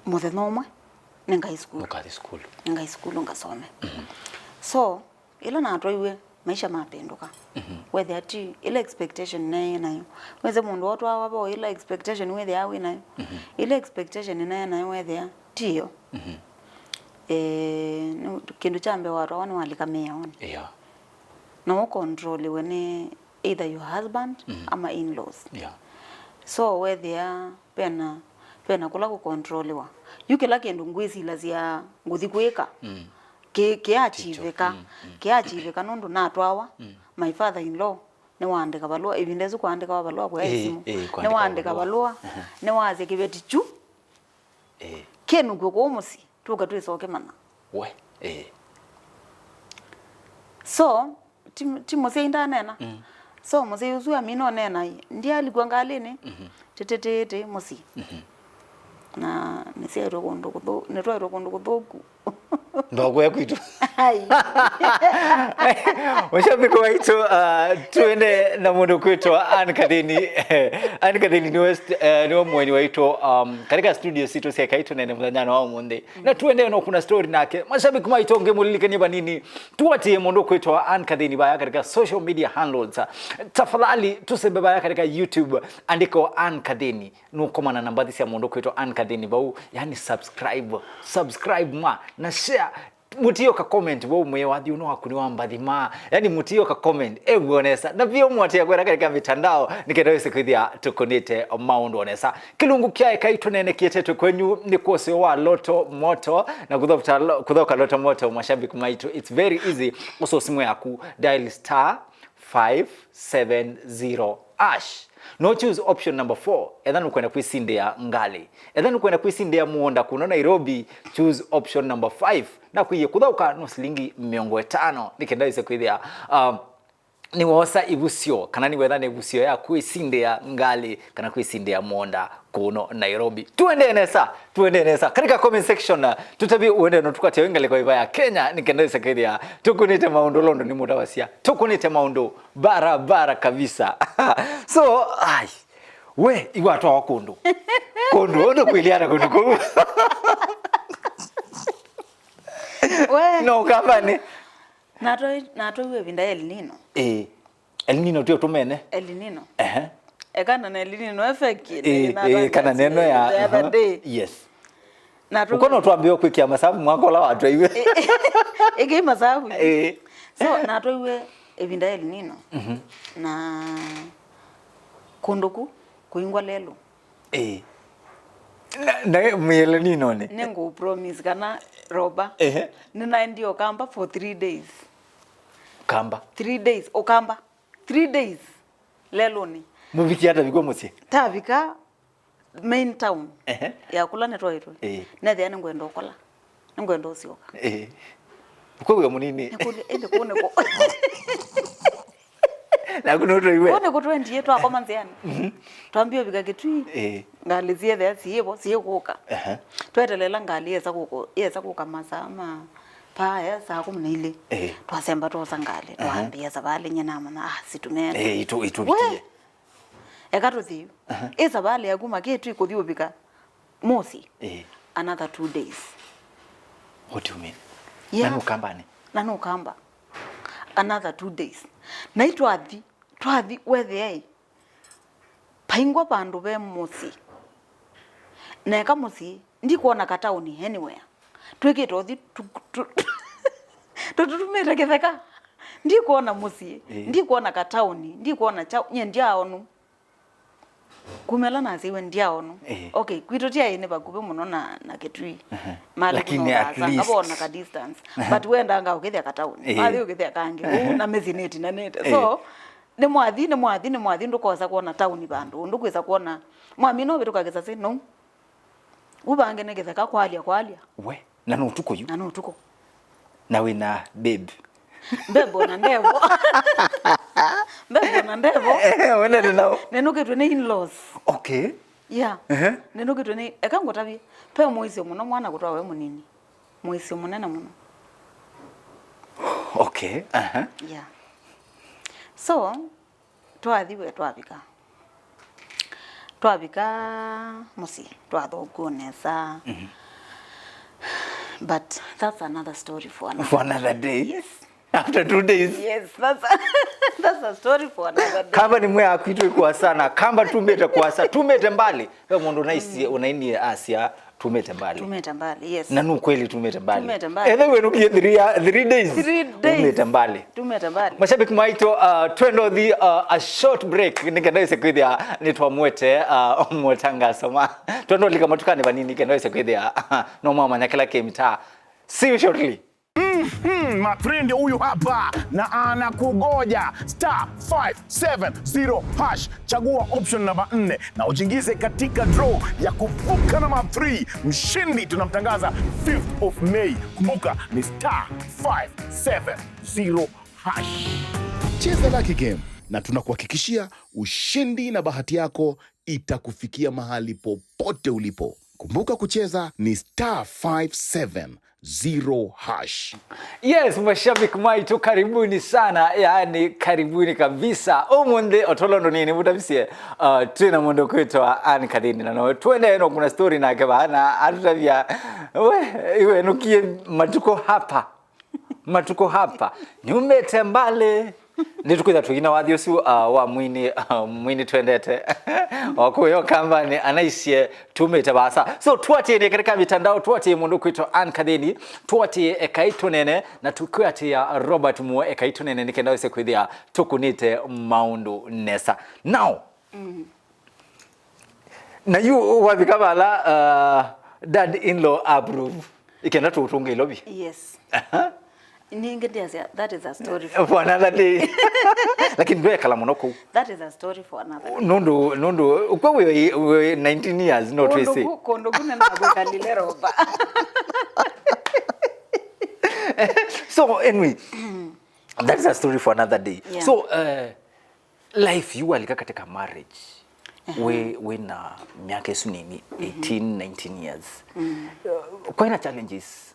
mũthenya ũmwe nĩngathi sukulu. Ũkathi sukulu. Nĩngathi sukulu ngasome. So, ĩla natwaiwe, maisha mapĩndũka. Wethĩa ti ĩla expectation naĩ nayo. Wĩsĩ mũndũ otwawa vo ĩla expectation wĩthĩaa wĩ nayo. Ĩla expectation naĩ nayo wethĩa ti yo. Eh, nĩ, kĩndũ kya mbee watwawa nĩwalika mĩaonĩ. Yeah. Na ũkontroliwe nĩ either your husband ama in-laws. Yeah. So wethĩa vena, vena kũla kũkontroliwa. Yu kĩla kĩndũ ngwĩsilasya ngũthi kwĩka, kĩ-, kĩachivĩka. Kĩachivĩka nũndũ natwawa, my father in law nĩwaandĩka valũa, ĩvinda ĩsu kwaandĩkawa valũa kũya ĩsimũ. Nĩwaandĩka valũa, nĩwasya kĩveti kyu kĩnũkw'e kũu mũsyĩ, tũka twĩsoke mana. We. So, ti, ti mũsyai ndaneena. So mũsyai ũsu amina ũneena, ndialikwa ngalĩnĩ, tĩtĩtĩtĩ mũsyĩ. Na nĩsyaĩtwe kũndũ kũthũ-, nĩtwaĩtwe kũndũ kũthũku. Ndokwe kwitũ. Ai. Mashabiki waitũ, uh, tuende na mũndũ kwĩtwa Ann Kathini. Ann Kathini nĩwe st-, eh, nĩwe mũeni waitũ, um, katika studio sitũ sya Kaitũ Nene mũthenya wa ũmũnthĩ. Na tuende no kuna story nake. Mashabiki maitũ ngĩmũlilikanie vanini. Tuatie mũndũ kwĩtwa Ann Kathini vaya katika social media handles. Tafadhali tusembe vaya katika YouTube, andĩka Ann Kathini. Nũkomana na mbathi sya mũndũ kwĩtwa Ann Kathini vau. Yani subscribe, subscribe ma, na share. Mũtiyo ka comment vau mwĩ wathi ũno waku nĩ wa mbathi ma. Yani mũtiyo ka comment, ew'o nesa. Na pia mwatia kwenda katika mitandao, nĩkenda wĩse kwĩthĩa tũkũnĩte maũndũ o nesa. Kĩlungu kya ĩkai tũneenekie tetwe kwenyu nĩ kwa ũseo wa Lotto Moto na kũthoka lo-, kũthoka Lotto Moto, mashabiki maitũ. It's very easy. Ũsoo simũ yaku, dial star five seven zero hash. No choose option number four, etha nũkwenda kwĩsindĩa ngalĩ. Etha nũkwenda kwĩsindĩa mũũnda kũno Nairobi, choose option number five. Na kwĩie kũthaũka no silingi mĩongo ĩtano, nĩkenda wĩse kwĩthĩa, um, nĩwosa ĩvusyo, kana nĩwetha na ĩvusyo ya kwĩsindĩa ngalĩ, kana kwĩsindĩa mũũnda kũno Nairobi. Tuendee nesa, tuendee nesa. Katika comment section, uh, tũtavye ũendee no tũkwatya wĩ ngalĩko ĩva ya Kenya, nĩkenda wĩse kwĩthĩa tũkũnĩte maũndũ londo nĩ mũtavasya. Tũkũnĩte maũndũ barabara kabisa. So, ai, we, iwatwawa kũndũ. Kũndũ, ũndũ kwĩlĩana kũndũ kũu. We. No, ũkambanĩ. Natwai-, natwaiwe ĩvinda ya El Nino. Ĩĩ. El Nino tio tumene. El Nino. Ehe. Ekana na El Nino effect. Ĩĩ, ĩĩ, kana neno ya, the other day. Yes. Natwaiwe. Ũkono twambĩe kwĩkĩa masavu mwaka ũla watwaiwe. Ĩkĩ masavu. Ĩĩ. So, natwaiwe ĩvinda ya El Nino. Na kũndũ ku kũingwa lelũ. Ĩĩ. Na, na mwĩele ninone. Nĩngũ promise kana Roba. Ehe. Nĩnaendie Ũkamba for three days. Kamba. Three days, Ũkamba. Three days. Lelũnĩ. Mũvikie ata vikwa mũsyĩ? Tavika main town. Ehe. Ya kũla nĩtwaĩtwe. Ĩĩ. Nethĩa nĩngwenda ũkola. Nĩngwenda ũsyoka. Ĩĩ. Ũkawĩa mũnini. Nĩkũlya, ĩndĩ kũu nĩkũ? Naku nũtũiwe. Kũu nĩkũ twendie, twakoma nzĩanĩ. Mhm. Twambie ũvika Kĩtui. Ĩĩ. Ngalĩ syethĩa syĩvo, syĩkũka. Aha. Twetelela ngalĩ yesa kũkũ-, yesa kũka masaa ma paa ya saa kũmi na ilĩ. Ĩĩ. Twasemba twosa ngalĩ, aha, twambia savalĩ nye namanya, ah, situmeenda. Ĩĩ, itũ-, itũvikie. We! Eka tũthi. Aha. Ĩ savalĩ ya kuma Kĩtui kũthi ũvika mũsyĩ. Ĩĩ. Another two days. What do you mean? Yeah. Na nũkambanĩ? Na nũkamba. Another two days. Na itwathi, twathi wethĩa ĩ, paingwa vandũ ve mũsyĩ. Na eka mũsyĩ, ndikwona kataũni anywhere. Twĩkĩte ũthi tu-, tu-, tũtutumĩte kĩtheka. Ndikwona mũsyĩ, ĩĩ, ndikwona kataũni, ndikwona kyaũ, nyie ndiaonu. Kumela nasyiwe ndiaonu. Ĩĩ. Okay, kwitũ tyaĩ nĩ vakuvĩ mũno na, na Kĩtui. Aha. Malĩ lakini at least ngavona ka distance. Aha. But wendanga ũkĩthya kataũni. Ĩĩ. Wathi ũkĩthya kangĩ. Aha. Ũu na mĩsyĩ nĩtinanĩte. Ĩĩ. So, nĩ mwathi, nĩ mwathi, nĩ mwathi, ndũkosa kwona taũni vandũ. Ũndũ kwĩsa kwona. Mwamina ũvĩtũka kĩsasĩ, no. Ũvange nĩ kĩtheka kwalya, kwalya. We, na nĩ ũtukũ yu. Na nĩ ũtukũ. Na wĩ na babe. Babe ona ndevo. Babe ona ndevo. Eh, wendete nao? Nĩnũkĩtwe nĩ in-laws. Okay. Yeah. Ehe. Nĩnũkĩtwe nĩ, eka ngũtavye. Pe mũisyo mũno mwana kũtwawe mũnini. Mũisyo mũnene mũno. Okay. Aha. Yeah. So, twathi we twavika. Twavika mũsyĩ, twathokua nesa. Mhm. But that's another story for another. For another day. Yes. After two days. Yes, that's a, that's a story for another day. Kamba nĩ mwĩa kwitũ ĩkũasa na kamba tumĩte kũasa, tumĩte mbali. Ve mũndũ ũnaisie, ũnainie asya, tumĩte mbali. Tumĩte mbali, yes. Na nĩ kweli tumĩte mbali. Tumĩte mbali. Ethe we nukie three, ya- three days. Three days. Tumĩte mbali. Tumĩte mbali. Mashabiki maitũ, uh, twendo thi uh, a short break nĩkenda ĩse kwĩthĩa nĩtwamwete uh, mwetangasoma. Twendo lika matukani vanini kenda ĩse kwĩthĩa no mwamanya kĩla kĩ mtaa. See you shortly. Hmm, matrende huyu hapa na anakugoja. Star five seven zero hash, chagua option namba nne na ujiingize katika draw ya kuvuka namba three. Mshindi tunamtangaza fifth of May. Kumbuka ni star five seven zero hash. Cheza Lucky Game na tunakuhakikishia ushindi na bahati yako itakufikia mahali popote ulipo. Kumbuka, kucheza ni star five seven zero hash. Yes, mashabiki maitũ, karibuni sana, yaani karibuni kabisa. Ũmũnthĩ o tũla ũndũ nĩnĩvũtavisye, uh, twĩ na mũndũ kwĩtwa Ann Kathini, na no twendee no kuna story nake vana atũtavya we iwe nukie matukũ hapa. Matukũ hapa. Niumĩte mbali. Nĩtũkwĩtha tũina wathi ũsu uh, wa mwini uh, mwini twendete. Wakuyo kambani anaisye tumĩte vasa. So tuatie ni katika mitandao, tuatie mũndũ kwĩtwa Ann Kathini, tuatie ekai tunene na tukwĩatia Robert Muo ekai tunene nĩkenda wĩse kwĩthĩa tũkunĩte maũndũ nesa. Now, na yu wavika vala uh, dad in law approve ikenda tũtũnge ilovi. Yes. Ningĩ ndiasya that is a story for, for another day. Lakini ndwekala mũno kũu. That is a story for another day. Nũndũ nũndũ ukwa we we nineteen years no twese. Kũndũ ku nĩnakwĩkalile roba. So anyway, that is a story for another day. Yeah. So uh, life yu walika katika marriage uh-huh. we we na miaka isu nini eighteen nineteen years mm. Uh, kwaina challenges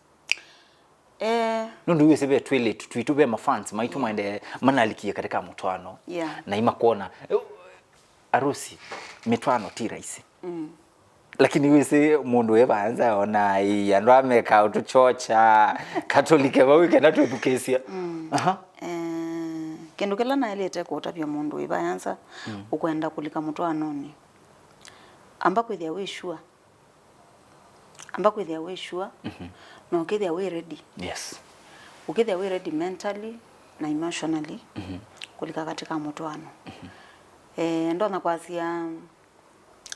eh nundu wese ve twili twitũ ve mafans maitũ maende manalikie katika mtwano yeah. Na imakuona eh, arusi mitwano ti rahisi mm. Lakini wĩsĩ mũndũ wĩ vaanza ona ii andũ ameka ũtũchocha katolike vau ikenda twĩthukĩĩsya mm. Aha. Eh, kĩndũ kĩla naĩlĩte kũtavya mũndũ wĩ vaanza mm. Ũkwenda kũlika mũtwaanonĩ, amba kwĩthĩa wĩ sure, amba kwĩthĩa wĩ sure mm -hmm. Na ũkĩthĩa wĩ ready yes. Ũkĩthĩa wĩ ready mentally na emotionally mm -hmm. Kũlika katika mũtwaano mm -hmm. Eh, ndonya kwasya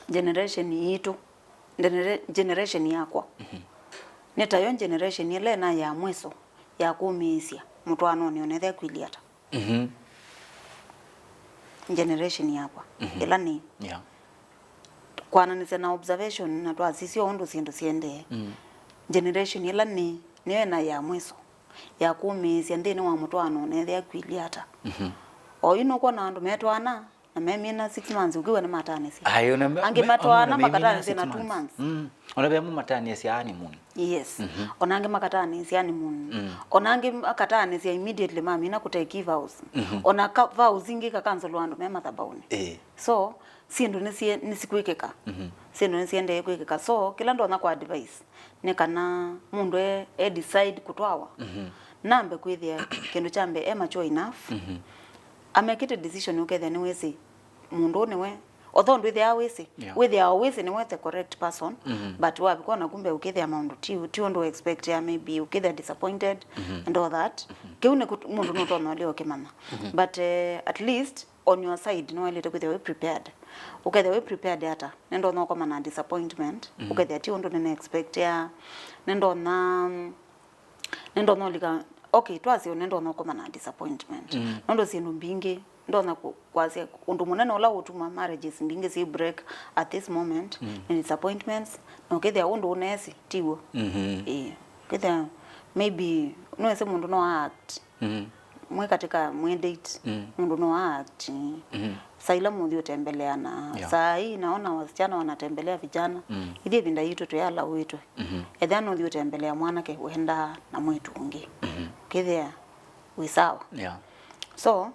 generation yitũ, genera- generation yakwa nĩ tayo generation ĩla ĩna ya mwiso ya kũmĩĩsya mũtwaanonĩ ona ethĩa kwĩlyĩ ata. Generation yakwa ĩla nĩ yeah. Kwananĩsya na observation na twasisya ũndũ syĩndũ siendee mm. Generation ĩla nĩ nĩyo ĩna ya mwiso ya kũmĩĩsya nthĩnĩ wa mũtwaano ona ethĩa kwĩlyĩ ata. O yu nũkwona andũ metwaana na memina six months ũkiw'a nĩmatanĩsya. Ai, ona me- angĩ me- matwaana ona memina makatanĩsya six na two months. Months. Mm. Ona ve amwe matanĩsya honeymoon. Yes. Ona angĩ makatanĩsya honeymoon. Ona angĩ makatanĩsya immediately mamina kũtake vows. Ona ka- vows ingĩ ikakansolwa andũ me mathabaũnĩ. Eh. So syĩndũ nĩsie- nĩsikwĩkĩka. Syĩndũ nĩsiendee kwĩkĩka. So kĩla ndonya kwa advice nĩ kana mũndũ e- e decide kũtwawa, nambe kwĩthĩa kĩndũ kya mbee e mature enough, amekĩte decision ũkethĩa nĩwĩsĩ mũndũ ũũ nĩwe, although ndwĩthĩaa wĩsĩ, yeah. Wĩthĩaa wĩsĩ nĩwe the correct person, but wavika ona kumbe ũkĩthĩa maũndũ ti ti ũndũ expectia, maybe ũkĩthĩa disappointed and all that. Kĩu nĩ kũ- mũndũ nũtonya ũlea ũkĩmanya, but eh, at least on your side nĩwaĩlĩte kwĩthĩa wĩ prepared. Ũkethĩa wĩ prepared ata? Nĩndonya ũkoma na disappointment, ũkethĩa ti ũndũ nĩna expectia. Nĩndonya nĩndonya ũlika, okay, twasye nĩndonya ũkoma na disappointment. Nũndũ syĩndũ mbingĩ ndonya kũ- kwasya ũndũ mũnene ũla ũtuma marriages mbingĩ syĩ break at this moment nĩ disappointments, na ũkethĩa ũndũ ũneesĩ tiw'o. Ĩĩ, ũkethĩa maybe nĩwĩsĩ mũndũ no a act mwĩ katika mwĩ date, mũndũ no a act. Saa ila mũthi ũtembeleana, yeah. Saa hii naona wasichana wanatembelea vijana. Ithyĩ ĩvinda yitũ twĩalawĩtwe. Ethĩa nũthi ũtembelea mwanake wendaa na mwĩtu ũngĩ, ũkĩthĩa wĩ sawa, yeah. So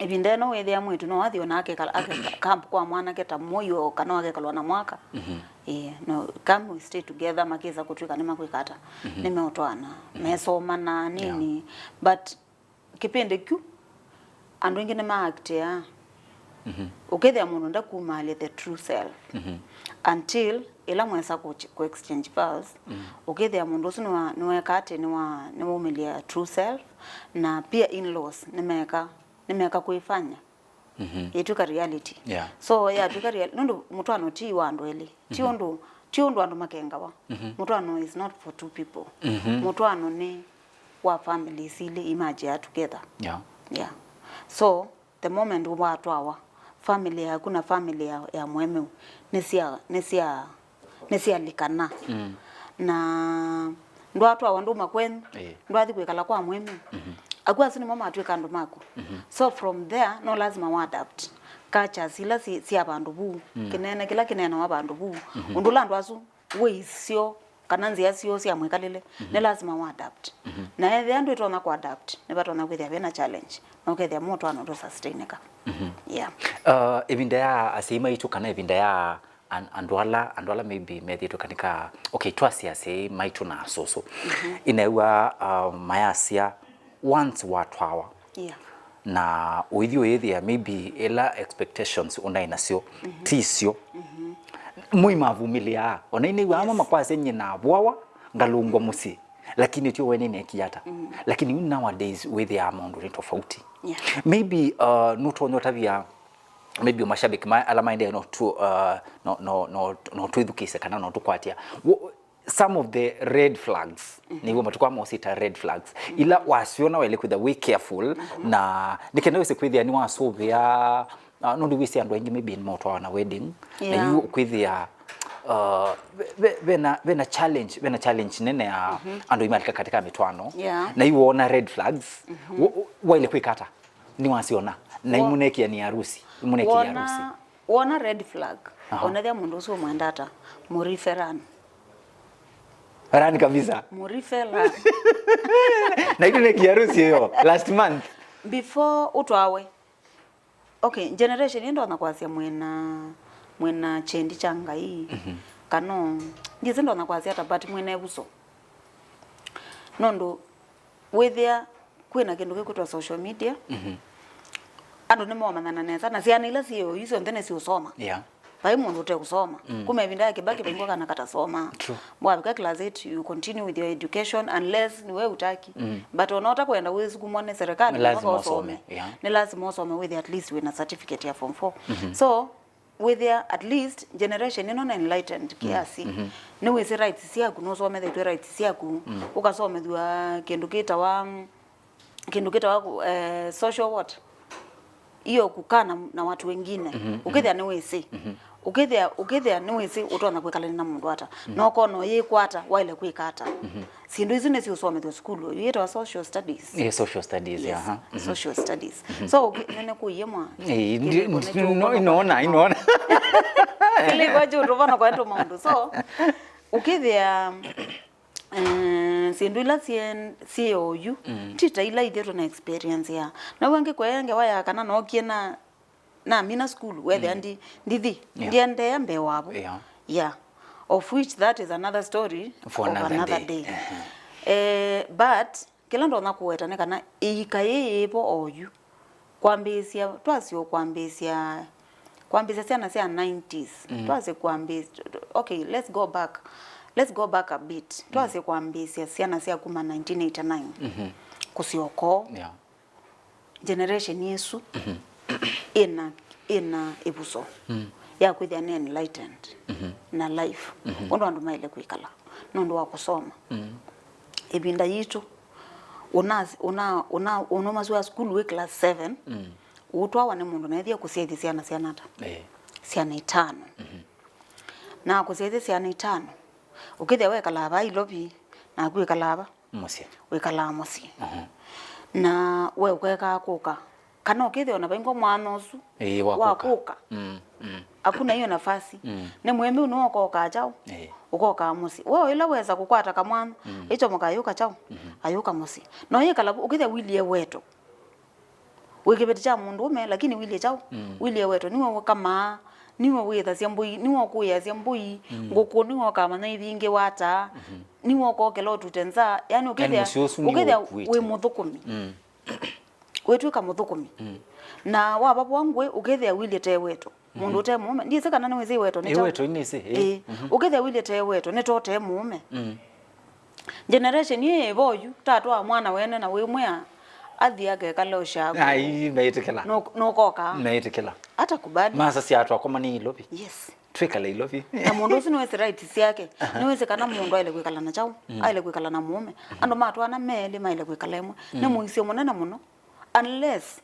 ĩvinda ĩno wĩthĩa mwĩĩtu no athi ona akekala, akeka camp kwa mwanake ta mũio, kana akekalwa na mwaka. Ĩĩ, no, come we stay together, makĩsa kũtw'ĩka nĩmakwĩka ata, nĩmeũtwaana, mesomana, nini. But kĩpindi kyu, andũ aingĩ nĩmaaktea. Ũkethĩa mũndũ ndakumaalya the true self. Until ĩla mwesa ku, ku exchange vows, ũkethĩa mũndũ ũsu nĩwa, nĩweka atĩ, nĩwa, nĩwaumĩlya true self, na pia in-laws nĩmeka, nĩmeka kwĩfanya. Ĩtw'ĩka reality. Yeah. So yatw'ĩka real, nũndũ mũtwaano ti wa andũ elĩ. Ti ũndũ, ti ũndũ andũ makengawa. Mũtwaano is not for two people. Mũtwaano nĩ wa families ilĩ imagia together. Yeah. Yeah. So the moment watwawa, family yaku na family ya, ya mũemeu nĩsya, nĩsya, nĩsyalikana. Na ndwatwawa nduma kwenyu, ndwathi kwĩkala kwa mũemeu. Aku asu nĩmo matw'ĩka andũ maku. So from there, no lazima wa adapt cultures ila si, sya vandũ vuu, kĩneena kĩla kĩneenawa vandũ vuu, ũndũ ũla andũ asu ways syoo kana nzĩa syoo sya mwĩkalĩle, nĩ lazima wa adapt. Na ethĩa ndwĩtonya ku adapt, nĩvatonya kwĩthĩa vena challenge, na ũkethĩa mũtwaano ndũ sustainika. Yeah. Uh, ĩvinda ya asyai maitũ kana ĩvinda ya an-, andũ ala, andũ ala maybe methĩĩtwe kanĩ ka, okay, twasye asyai maitũ na asũsũ. Ĩneew'a, uh, mayasya, once watwawa, yeah, na ũithi ũyĩthĩa maybe ĩla expectations ũnaĩ nasyo ti syo. Mũimavumĩlĩaa. Ona inĩw'aa mama kwasya nyie navũawa, ngalũngwa mũsyĩ. Lakini tyo we nĩneekie ata. Lakini yu nowadays wĩthĩaa maũndũ nĩ tofauti. Yeah. Maybe, uh, nũtonya ũtavya maybe mashabiki ma, ala maendee no tu, uh, no, no, no, no twĩthukĩĩsye kana no tũkwatya. Wo-, some of the red flags, nĩw'o matukũ aa mosĩta red flags, ila wasyona waĩle kwĩthĩa wĩ careful, na nĩ kenda wĩse kwĩthĩa nĩwasũvĩa, uh, nũndũ wĩsĩ andũ aingĩ maybe nĩmaũtwawa na wedding, na yu ũkwĩthĩa, uh, ve-, ve-, vena, vena challenge, vena challenge nene ya andũ imalika katika mĩtwaano, yeah, na yu wona red flags, wo-, wo-, waĩle kwĩka ata? Nĩwasyona. Na imũnekia nĩ harusi. Imũnekia harusi. Wona red flag, aha, onethĩa mũndũ ũsu ũmwenda ata, mũrife run. Run kabisa. Mũrife run. Na itũnekia harusi ĩyo last month. Before ũtwawe. Okay, generation ĩĩ ndonya kwasya mwĩna, mwĩna kyendi kya Ngai. Kana, ndyĩsĩ ndonya kwasya ata, but mwĩna ĩvuso. Nũndũ wĩthĩa kwĩna kĩndũ kĩkwĩtwa social media, andũ nĩmomanyana nesa, na syana ila syĩ oyu syonthe nĩsiũsoma. Yeah. Vai mũndũ ũteũsoma. Kuma ĩvinda ya Kibaki vaingwa kana katasoma. True. Wavika class eight, you continue with your education unless nĩwe utaki. But ona ũtakwenda wĩsukumwa nĩ serikali, lazima ũsome. Yeah. Nĩ lazima ũsome with at least wĩna certificate ya form four. So, wĩthĩa at least generation ĩno nĩ enlightened kiasi. Nĩwĩsĩ rights syaku, nũsomethĩtw'e rights syaku, ũkasomethw'a kĩndũ kĩtawa, kĩndũ kĩtawa, eh, social what? Hiyo kukaa na, na watu wengine. Ũkĩthĩa nĩwĩsĩ. Ũkĩthĩa, ũkĩthĩa nĩwĩsĩ ũtonya kwĩkalania na mũndũ ata. Na ũkona ũyĩkwata, waĩle kwĩka ata. Syĩndũ isu nĩsiũsomethw'a sukulu, yĩtawa social studies. Yeah, social studies, yes, aha. Social studies. So, ũki-, nene kũie mwa. Eh, kĩlĩko nĩ kĩu no, ũvona inoona, kwa inoona. Kĩlĩko kĩu tũvona kwa tũ maũndũ. So, ũkĩthĩa, eh, syĩndũ ila syĩ, syĩ oyu, ti ta ila ithyĩ tũna experience ya. Na wangĩ kwea ngewa ya kana nokie na namina sukulu, wethĩa ndi, ndithi, yeah, ndiendeea mbee wavo. Yeah. Yeah. Of which that is another story for of another day. Eh, but kĩla ndonya kũweta nĩ kana ĩika yĩĩ yĩvo oyu, kwambĩĩsya, twasye kwambĩĩsya, kwambĩĩsya syana sya nineties, twasye kwambĩĩsya, okay, let's go back, let's go back a bit. Twasye kwambĩĩsya syana sya kuma nineteen eighty-nine kũsyoka. Yeah. Generation ĩsu ĩna, ĩna ĩvuso ya kwĩthĩa nĩ enlightened na life, ũndũ andũ maĩle kwĩkala nũndũ wa kũsoma. Ĩvinda yitũ, ũna, ũna, ũna, ũnaumasya sukulu wĩ class seven, ũtwawa nĩ mũndũ na ethĩa kũsyaĩthya syana, syana ata? Eh. Syana itano. Na kũsyaĩthya syana itano, ũkĩthĩa wekalaa vaa Ilovi, naku wĩkalaa va? Mũsyĩ. Wĩkalaa mũsyĩ. Na we ũkekaa kũka. Kana ũkĩthĩa ona vaingwa mwana ũsu, ĩĩ, wa wa kũka. Kũka. Mm, mm. Hakuna hiyo nafasi. Mm. Nĩ mũemeu nĩwe ũkokaa kyaũ? Ĩĩ. Ũkokaa mũsyĩ. We ĩla wesa kũkwata kamwana, ĩchomoka ayũka kyaũ? Ayũka mũsyĩ. No yĩkala vu, ũkĩthĩa wilie weto. wĩ kĩveti kya mũndũũme, lakini Willy e kyaũ? Mm. Willy e weto, nĩwe ũkamaa, nĩwe wĩthasya mbũi, nĩwe ũkũĩasya mbũi, mm, ngũkũ, nĩwe ũkamanya ivingĩwa ata, mhm, nĩwe ũkokela ũtute nza. Yani, yani ũkethĩa, mũsyĩ ũsu nĩ ũkethĩa ũkuĩte, wĩ mũthũkũmi. Mm. Wĩtw'ĩka mũthũkũmi. Mm. Na wavavwa ngũĩ, ũkethĩa Willy e weto. Mũndũ, mhm, ũte mũũme. Ndiĩsĩ kana nĩwĩsĩ weto nĩ kyaũ. Ĩ, weto nĩsĩ, ĩ. Ĩ. Mhm. Ũkethĩa Willy e weto, nĩ to ũte mũũme. Mm. Generation ĩĩ ĩvo yu, tatwaa mwana wene na wĩmwĩa athi akekale ũshago. Ai, meĩtĩkĩla. Nũ-, nũkoka. Meĩtĩkĩla. Atakubali. Masasya atwakomanie Ilovi. Yes. Twĩkale Ilovi. Na mũndũ ũsu nĩwĩsĩ rights syake. Aha. Nĩwĩsĩ kana mũndũ aĩle kwĩkala na kyaũ, mm, aĩle kwĩkala na mũũme. Mhm. Andũ matwaana me elĩ maĩle kwĩkala ĩmwe. Nĩ, mm, mũisyo mũnene mũno. Unless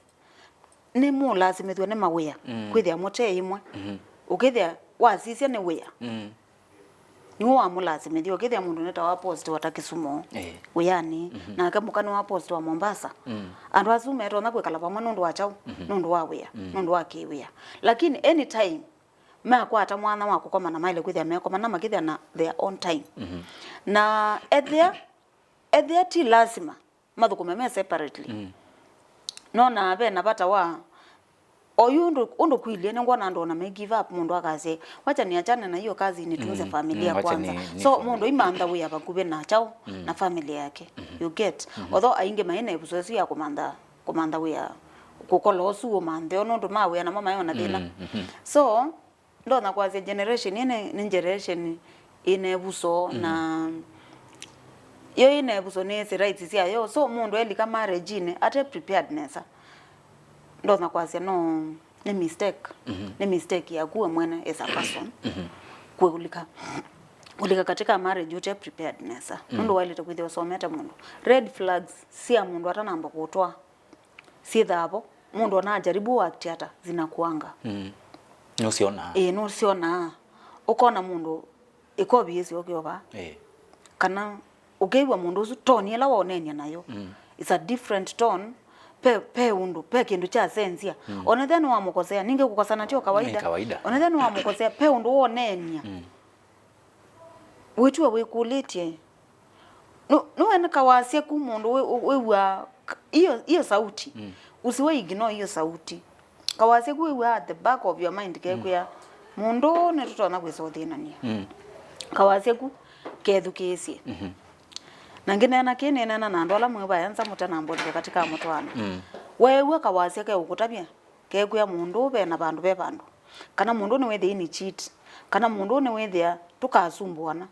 nĩmũlasimĩthw'a nĩ mawĩa, mm, kwĩthĩa mũte ĩmwe. Mhm. Ũkethĩa wasisya nĩ wĩa. Mm. Nĩw'o wamũlasimĩthya. Ũkethĩa mũndũ nĩtawa postiwa ta Kisumu, eh, wĩanĩ, mhm, nake mũka nĩwa postiwa Mombasa. Mm. Andũ asu metonya kwĩkala vamwe nũndũ wa kyaũ? Mhm. Nũndũ wa wĩa, mm, nũndũ wa kĩwĩa. Lakini anytime makwata mwanya wa kũkomana, maĩle kwĩthĩa mekomana makĩthĩa na their own time. Mhm. Na ethĩa, ethĩa ti lasima mathũkũme me separately. Mm. Nona ve na vata wa oyu ũndũ, ũndũ kwilyĩ, nĩngwona andũ ona me give up, mũndũ akasya, "Wacha niachane na hiyo kazi, nitunze, mm, familia, mm, wacha kwanza." Ni, ni, so, familia, mũndũ aimantha wĩa vakuvĩ na kyaũ? Mm. Na family yake. Mm-hmm. You get? Mm-hmm. Although aingĩ maĩ na ĩvuso ĩsu ya kũmantha, kũmantha wĩa, kũkola ũsu ũmanthe, o nũndũ ma wĩa namo maĩ ona thĩna. Mm, mm-hmm. So, ndonya kwasya generation ĩĩ nĩ, nĩ generation ĩna ĩvuso, mm, na yo ĩna ĩvuso nĩyĩsĩ rights syayo. So, mũndũ elika marriage-inĩ ate prepared nesa, ndonya kwasya no nĩ mistake. Mhm. Nĩ mistake yaku we mwene as a person, mhm, kũlika, kũlika katika marriage ũte prepared nesa. Mm. Nũndũ waĩlĩte kwĩthĩa ũsomete mũndũ. Red flags sya mũndũ atanamba kũtwaa syĩthaa vo, mũndũ ona ajaribu ũakti ata, zinakuanga. Mm. Nũsyonaa? Ĩĩ, nũsyonaa. Ũkona mũndũ ĩkovi yĩsĩ ũkĩova. Ĩĩ. Kana ũkĩw'a mũndũ ũsu tone ĩla waũneeny'a nayo. Mm. It's a different tone. Pe, pe ũndũ, pe kĩndũ kyasenzya. Mm. Onethĩa nĩwamũkosea, ningĩ kũkosana tyo kawaida. Nĩ kawaida. Onethĩa nĩwamũkosea, pe ũndũ woneeny'a. Mm. Wĩtw'e wĩkũlĩtye. Nũ-, nũene kawasya ku mũndũ wĩ-, wĩ-, wĩw'aa k-, iyo, iyo sauti. Mm. Usiwe ignore iyo sauti. Kawasya ku wĩw'aa at the back of your mind kekwĩa, mm, mũndũ ũũ nĩtũtonya kwĩsa ũthĩnany'a. Mm. Kawasya ku kethukĩĩsye. Mhm. Na ngĩneena kĩĩ, nĩneena na andũ ala mwĩ vaya nza mũtanambũlĩka katika mũtwaano. Mm. Weew'a kawasya keũkũtavya, kekwĩa mũndũ ũũ ve na vandũ ve vandũ. Kana mũndũ ũũ nĩwĩthĩa ini cheat. Kana mũndũ ũũ nĩwĩthĩa tũkasumbuana.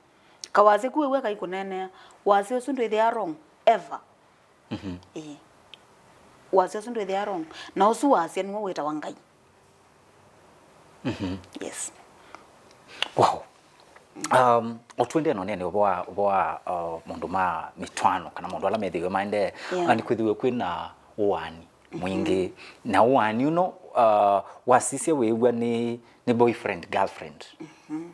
Kawasya ku wĩw'a kaikũneenea, wasya ũsu ndwĩthĩaa wrong, ever. Mhm. Ĩĩ. Wasya ũsu ndwĩthĩaa wrong. Na ũsu wasya nĩw'o wĩtawa Ngai. Mhm. Yes. Wow. Um, o tũendee na ũneene ũvoo wa, ũvoo wa, uh, maũndũ ma mĩtwaano, kana maũndũ ala methĩiwe maendee, yeah, na nĩkwĩthĩwe kwĩ na ũaani mwingĩ. Mhm. Na ũaani ũno, uh, wasisya wĩw'a nĩ, nĩ boyfriend, girlfriend. Mhm.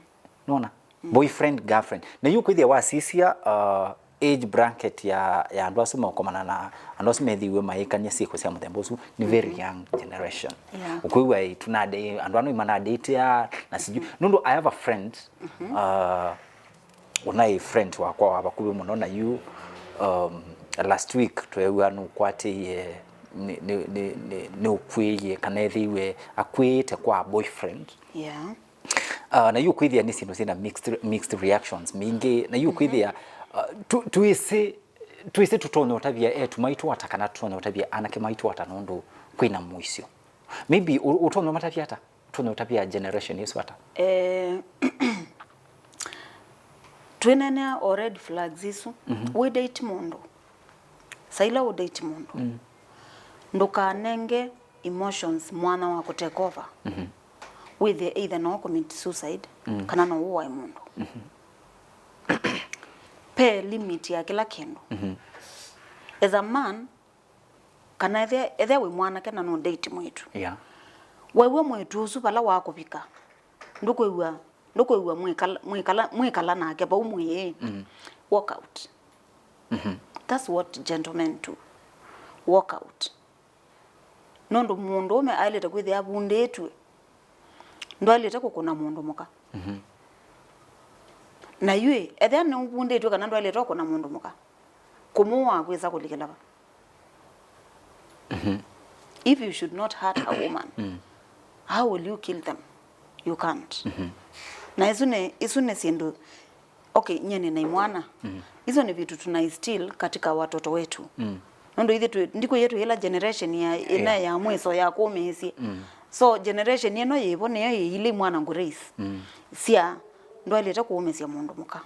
Nona? Mm. Boyfriend, girlfriend. Na yu kwĩthĩa wasisya, uh, age bracket ya, ya andũ asu maũkomana na andũ asu methĩiwe maĩkany'a syĩko sya mũthemba ũsu nĩ very, mhm, young generation. Yeah. Ũkwĩw'a ĩ, tũnade-, andũ ano imanadatea na sijui. Mhm. Nũndũ I have a friend, mhm, uh, ũnaĩ friend wakwa wa vakuvĩ mũno na yu, um, last week tweew'a nũkwatĩie, nĩ, nĩ, nĩ, nĩ, nĩũkw'ĩĩie kana ethĩiwe akw'ĩĩte kwa boyfriend. Yeah. Uh, na yu kwĩthĩa nĩ syĩndũ syĩna mixed, mixed reactions mbingĩ. Na yu, mhm, kwĩthĩa, uh, tu-, twĩsĩ, twĩsĩ tũtonya ũtavya eĩtu maitũ ata kana tũtonya ũtavya anake maitũ ata nũndũ kwĩna mũisyo. Maybe ũ-, ũtonya ũmatavya ata? Ũtonya ũtavya generation ĩsu ata? Eh, twĩneenea o red flags isu. Mhm. Wĩ date mũndũ. Saa ila ũ date mũndũ. Mm. Ndũkanenge emotions mwanya wa kũ take over. Mhm. Wĩthĩe either no commit suicide, mm, kana no ũae mũndũ. Mhm. Pe limit ya kĩla kĩndũ. Mhm. As a man, kana ethĩa, ethĩa wĩ mwanake na nũ date mwĩĩtu. Yeah. Wew'a mwĩĩtu ũsu vala wakũvika, ndũkwĩw'a, ndũkwĩw'a mwĩkala, mwĩkala, mwĩkala nake vau mwĩĩ. Mm. Walk out. Mhm. That's what gentlemen do. Walk out. Nũndũ mũndũũme aĩlĩte kwĩthĩa avundĩtw'e. Ndwaĩlĩte kũkũna mũndũ mũka. Mhm. Na yu ĩ, ethĩa nĩũvundĩtw'e kana ndwaĩlĩte ũkũna mũndũ mũka, kũmũaa kwĩsa kũlikĩla va? Mhm. If you should not hurt a woman, how will you kill them? You can't. Na isu nĩ, isu nĩ syĩndũ, okay, nyie nĩ na imwana. Isu nĩ vitu tuna instill katika watoto wetu. Nũndũ ithe twĩ, ndikũ yetu ila generation ya ĩna ya mwiso ya kũmĩĩsye. So generation ĩno yĩvo nĩyo yĩile imwana ngũrace. Sya ndwaĩlĩte kũũmĩsya mũndũ mũka.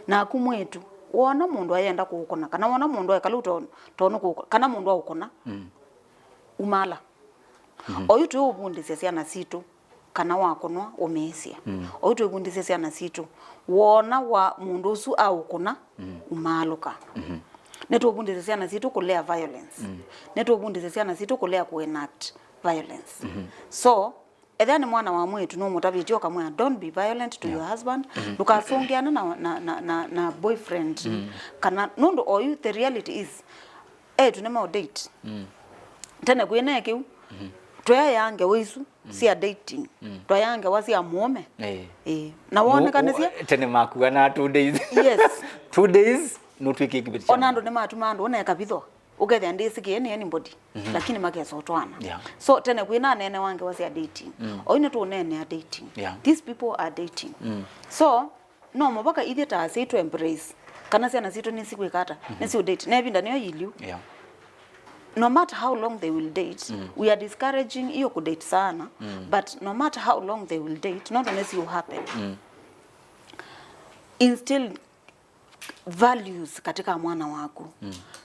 Naku mwĩĩtu, wona mũndũ ayenda kũũkũna, kana wona mũndũ ekala ũto-, tondũ kũũkũna, kana mũndũ aũkũna, umala. Oyu twĩũvundĩsya syana sitũ kana wakũnwa ũmĩĩsye. Oyu twĩvundĩsye syana sitũ, wona wa mũndũ ũsu aũkũna, umaalũka. Nĩtũvundĩsye syana sitũ kũlea violence. Nĩtũvundĩsye syana sitũ kũlea kũ enact violence. So, ethĩa nĩ mwana wa mwĩĩtu nũmũtavĩtye ũkamwĩa, "Don't be violent to your husband." Ndũkasũngĩane na, na, na, na, na boyfriend. Kana nũndũ oyu, the reality is, eĩtu nĩmaũ date. Tene kwĩ na kĩu, tweayaa ngewa isu sya dating. Twayaa ngewa sya mũũme. Eh. Eh. Na wonekanĩsye? Tene makuanaa two days. Yes. Two days, nũtwĩkie kĩveti kya ona andũ nĩmatumaa andũ, ũneka vitho. Ũkethĩa ndĩsĩkĩe nĩ anybody, lakini makesa ũtwana. Yeah. So, tene kwĩ na anene wa ngewa sya dating. Oyu nĩtũũneenea dating. Yeah. These people are dating. So, no mũvaka ithyĩ ta asyai tũ embrace kana syana sitũ nĩsikwĩka ata, nĩsiũ date. Na ĩvinda nĩyo yĩlyu. Yeah. No matter how long they will date, we are discouraging hiyo kudate sana, but no matter how long they will date, nũndũ nĩsiũ happen. Instill values katika mwana waku.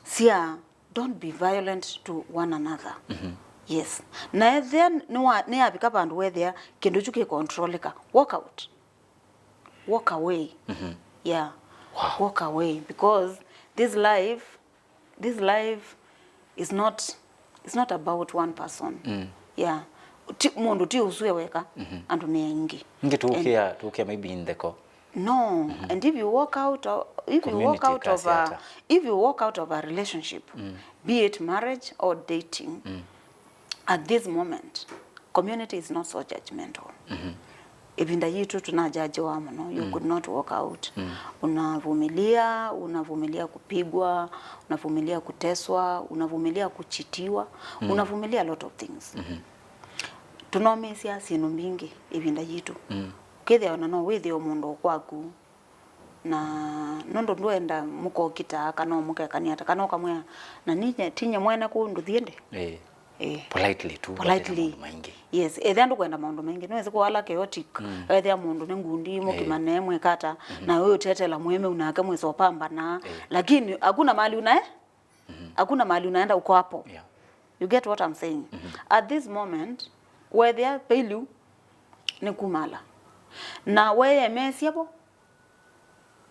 Sya, don't be violent to one another. Yes. Na ethĩa nĩwa-, nĩyavika vandũ wethĩa kĩndũ kyu kĩkontroleka, walk out. Walk away. Yeah. Wow. Walk away, because this life, this life is not, is not about one person. Yeah. Ti, mũndũ ti ũsu e weka, andũ nĩ aingĩ. Ningĩ tũũkĩa, tũũkĩa maybe in the core. No, and if you walk out of, if you walk out of a, if you walk out of a relationship, be it marriage or dating, at this moment, community is not so judgmental. Ĩvinda yitũ tunajajiwa mũno, you could not walk out. Unavumilia, unavumilia kupigwa, unavumilia kuteswa, unavumilia kuchitiwa, unavumilia a lot of things. Tũnomĩĩsya syĩndũ mbingĩ ĩvinda yitũ. Ũkethĩa ona no wĩthĩe o mũndũ o kwaku, na nũndũ ndwenda mũkokita kana mũkekania ata, kana ũkamwĩa, "Na ninyie, tinyie mwene kũu ndũthiĩ ndĩ?" Eh. Eh. Politely tu, politely. Maũndũ maingĩ. Yes, ethĩa ndũkwenda maũndũ maingĩ. Nĩwĩsĩ kũala chaotic, ethĩa mũndũ nĩ ngundi, mũkimane, mwĩkata, na wewe ũtetela mwĩmeu nake mwĩsopambana. Eh. Lakini hakuna mahali unae-, hakuna mahali unaenda, uko hapo. Yeah. You get what I'm saying? At this moment, wethĩa pailu nĩ kumala. Na weyemesya vo,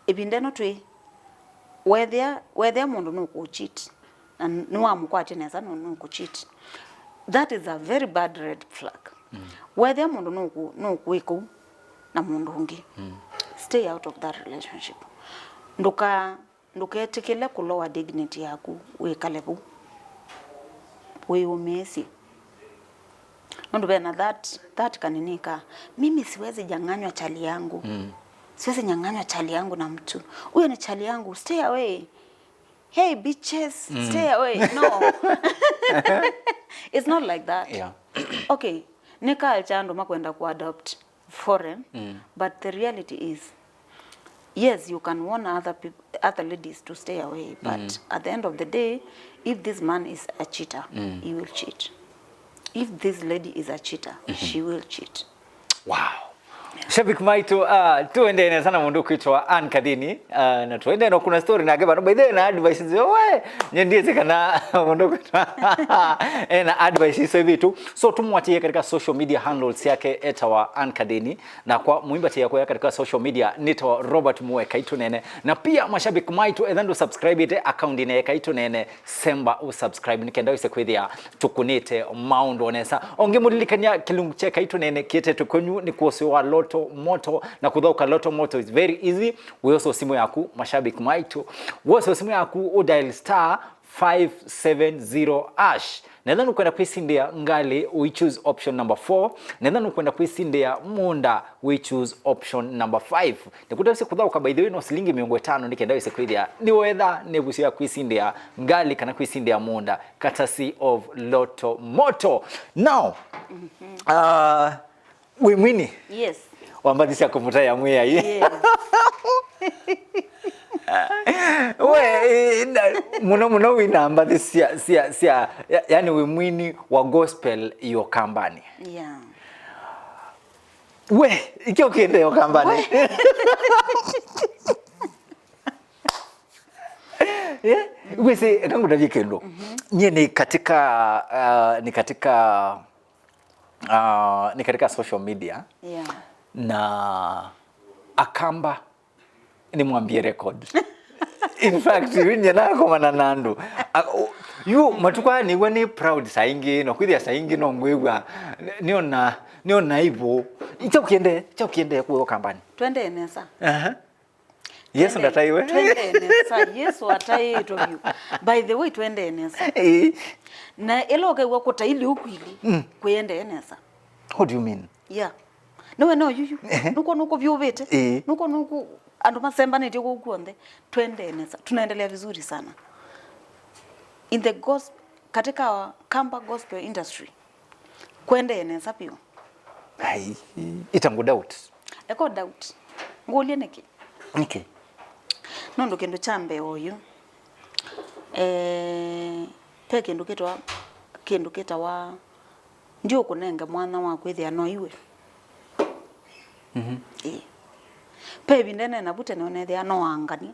ĩvinda ĩno twĩ, wethĩa, wethĩa mũndũ nũkũcheat, na nĩwamũkwatya nesa, nũ-, nũkũcheat. That is a very bad red flag. Wethĩa mũndũ nũkũ-, nũkwĩka ũu na mũndũ ũngĩ, stay out of that relationship. Ndũka-, ndũketĩkĩle kũlowa dignity yaku wĩkale vau wĩyũmĩĩsye. Nũndũ vena that, that kanini ka, "Mimi siwezi nyang'anywa chali yangu. Siwezi nyang'anywa chali yangu na mtu. Huyo ni chali yangu. Stay away. Hey, bitches, stay away." No. It's not like that. Yeah. Okay, nĩ culture andũ makwenda ku adopt foreign, but the reality is, yes, you can warn other peop-, other ladies to stay away, but at the end of the day, if this man is a cheater, he will cheat. If this lady is a cheater, she will cheat. Wow. Shabiki maitũ, ah, tũendee nesa na mũndũ ũkwĩtwa Ann Kathini, ah, na tũendee no kuna story nake vano. By the way, na advice nzeo, we, nye ndiĩsĩ kana mũndũ ũkwĩtwa ena advice icio vitu. So, tũmũatĩĩe katika social media handles yake etawa Ann Kathini. Na kwa mũimbatĩĩa kũya katika social media, nĩtawa Robert Mue Kaitũnene. Na pia mashabiki maitũ, ethĩa ndũ subscribe-ĩte account-inĩ ya Kaitũnene, semba ũ subscribe nĩ kenda wĩse kwĩthĩa tũkũnĩte maũndũ o nesa. Onge mũlilikania kĩlungu kya Kaitũnene kĩetetwe kwenyu nĩ kwa ũseo wa Lotto Moto, na kũthaũka Lotto Moto is very easy. Wĩosa simũ yaku, mashabiki maitũ. Wĩosa simũ yaku, ũ dial star five seven zero hash. Netha nũkwenda kwĩsindĩa ngalĩ, we choose option number four. Netha nũkwenda kwĩsindĩa mũũnda, we choose option number five. Nĩkũtavĩsye kũthaũka, by the way, no silingi mĩongo ĩtano nĩ kenda wĩse kwĩthĩa nĩwetha nĩvusyo ya kwĩsindĩa ngalĩ kana kwĩsindĩa mũũnda, courtesy of Lotto Moto. Now, uh, wĩ mwini? Yes. Wambathisya kũmũtaĩa Mwĩai. Yes. We, eh, na, mũno mũno wĩna mbathi sya, sya, sya, ya, yani wĩ mwini wa gospel yo kambani. Yeah. We, ĩkyo kĩende yo kambani. We. Yeah? Wĩsĩ, eka ngũtavye kĩndũ. Mhm. Nyie nĩ katika, uh, nĩ katika, uh, nĩ katika social media. Yeah. Na Akamba nĩmwambie record. In fact, yu nyie nakomana na andũ. A, o, yu matukũ aya nĩw'a nĩ proud saa ingĩ, no kwĩthĩa saa ingĩ no ngwĩw'a, nĩona, nĩona aibu. Kyaũ kĩende, kyaũ kĩende kũyo kambani. Twendee nesa. Aha. Yesu Twende-, ndataiwe. Twendee nesa. Yesu ataĩtwe vyũ. By the way, twendee nesa. Ĩĩ. Na ĩla ũkew'a kũtaili ũkwili, mm, kwĩendee nesa. What do you mean? Yeah. Nĩwe no yuyu. Ehe. Nũkwona ũkũvyũvĩte. Ĩĩ. Nũkwona ũkũ-, andũ masembanĩtye kũu kw'onthe. Twendee nesa. Tunaendelea vizuri sana. In the gos-, katika Kamba gospel industry. Kwendee nesa vyũ. Ai, ita ngũ doubt. Eko doubt. Ngũlye nĩkĩ? Nĩkĩ? Nũndũ kĩndũ kya mbee oyu, eh, ve kĩndũ kĩtawa, kĩndũ kĩtawa, ndiũkũnenge mwanya wa kwĩthĩa no iwe. Mhm. Ĩĩ. Ve ĩvinda ĩnena vu tene ũnethĩa no angani.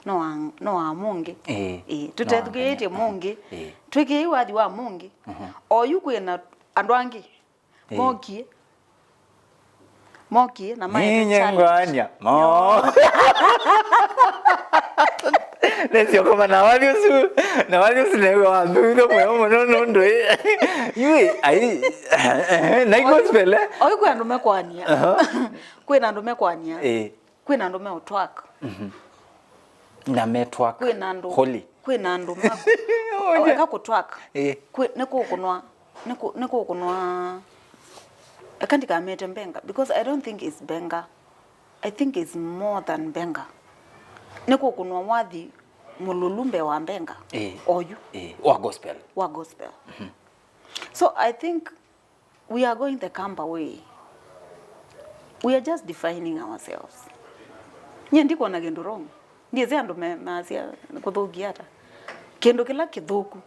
No wa, no wa mũngĩ. Ĩĩ. Ĩĩ, tũtethukĩĩtye mũngĩ. Ĩĩ. Twĩkĩĩi wathi wa mũngĩ. Mhm. Oyu kwĩna andũ angĩ. Ĩĩ. Mokie. Mokie na maete challenge. Ninye ngwanya. Mo. Nĩsyokomana na wathi ũsu. Na wathi ũsu nĩw'o wambĩw'e mũyo mũno nũndũ ĩ. Yu, ai, na gospel, eh? Oyu kwĩ andũ mekwania. Aha. Kwĩna andũ mekwania. Ĩĩ. Kwĩna andũ me ũtwak. Mhm. Na me twak. Kwĩna andũ, holy. Kwĩna andũ ma-, Oh, yeah. Eka kũtwak. Eh. Kwĩ-, nĩ kũkũnwa, nĩ kũ-, nĩ kũkũnwa, eka ndikamete benga, because I don't think it's benga. I think it's more than benga. Nĩ kũkũnwa wathi mũlũlu mbee wa benga. Eh. Oyu. Eh, wa gospel. Wa gospel. Mhm. So I think we are going the Kamba way. We are just defining ourselves. Nyie ndikwona kĩndũ wrong. Ndiĩsĩ andũ me-, masya kũthũkia ata. Kĩndũ kĩla kĩthũku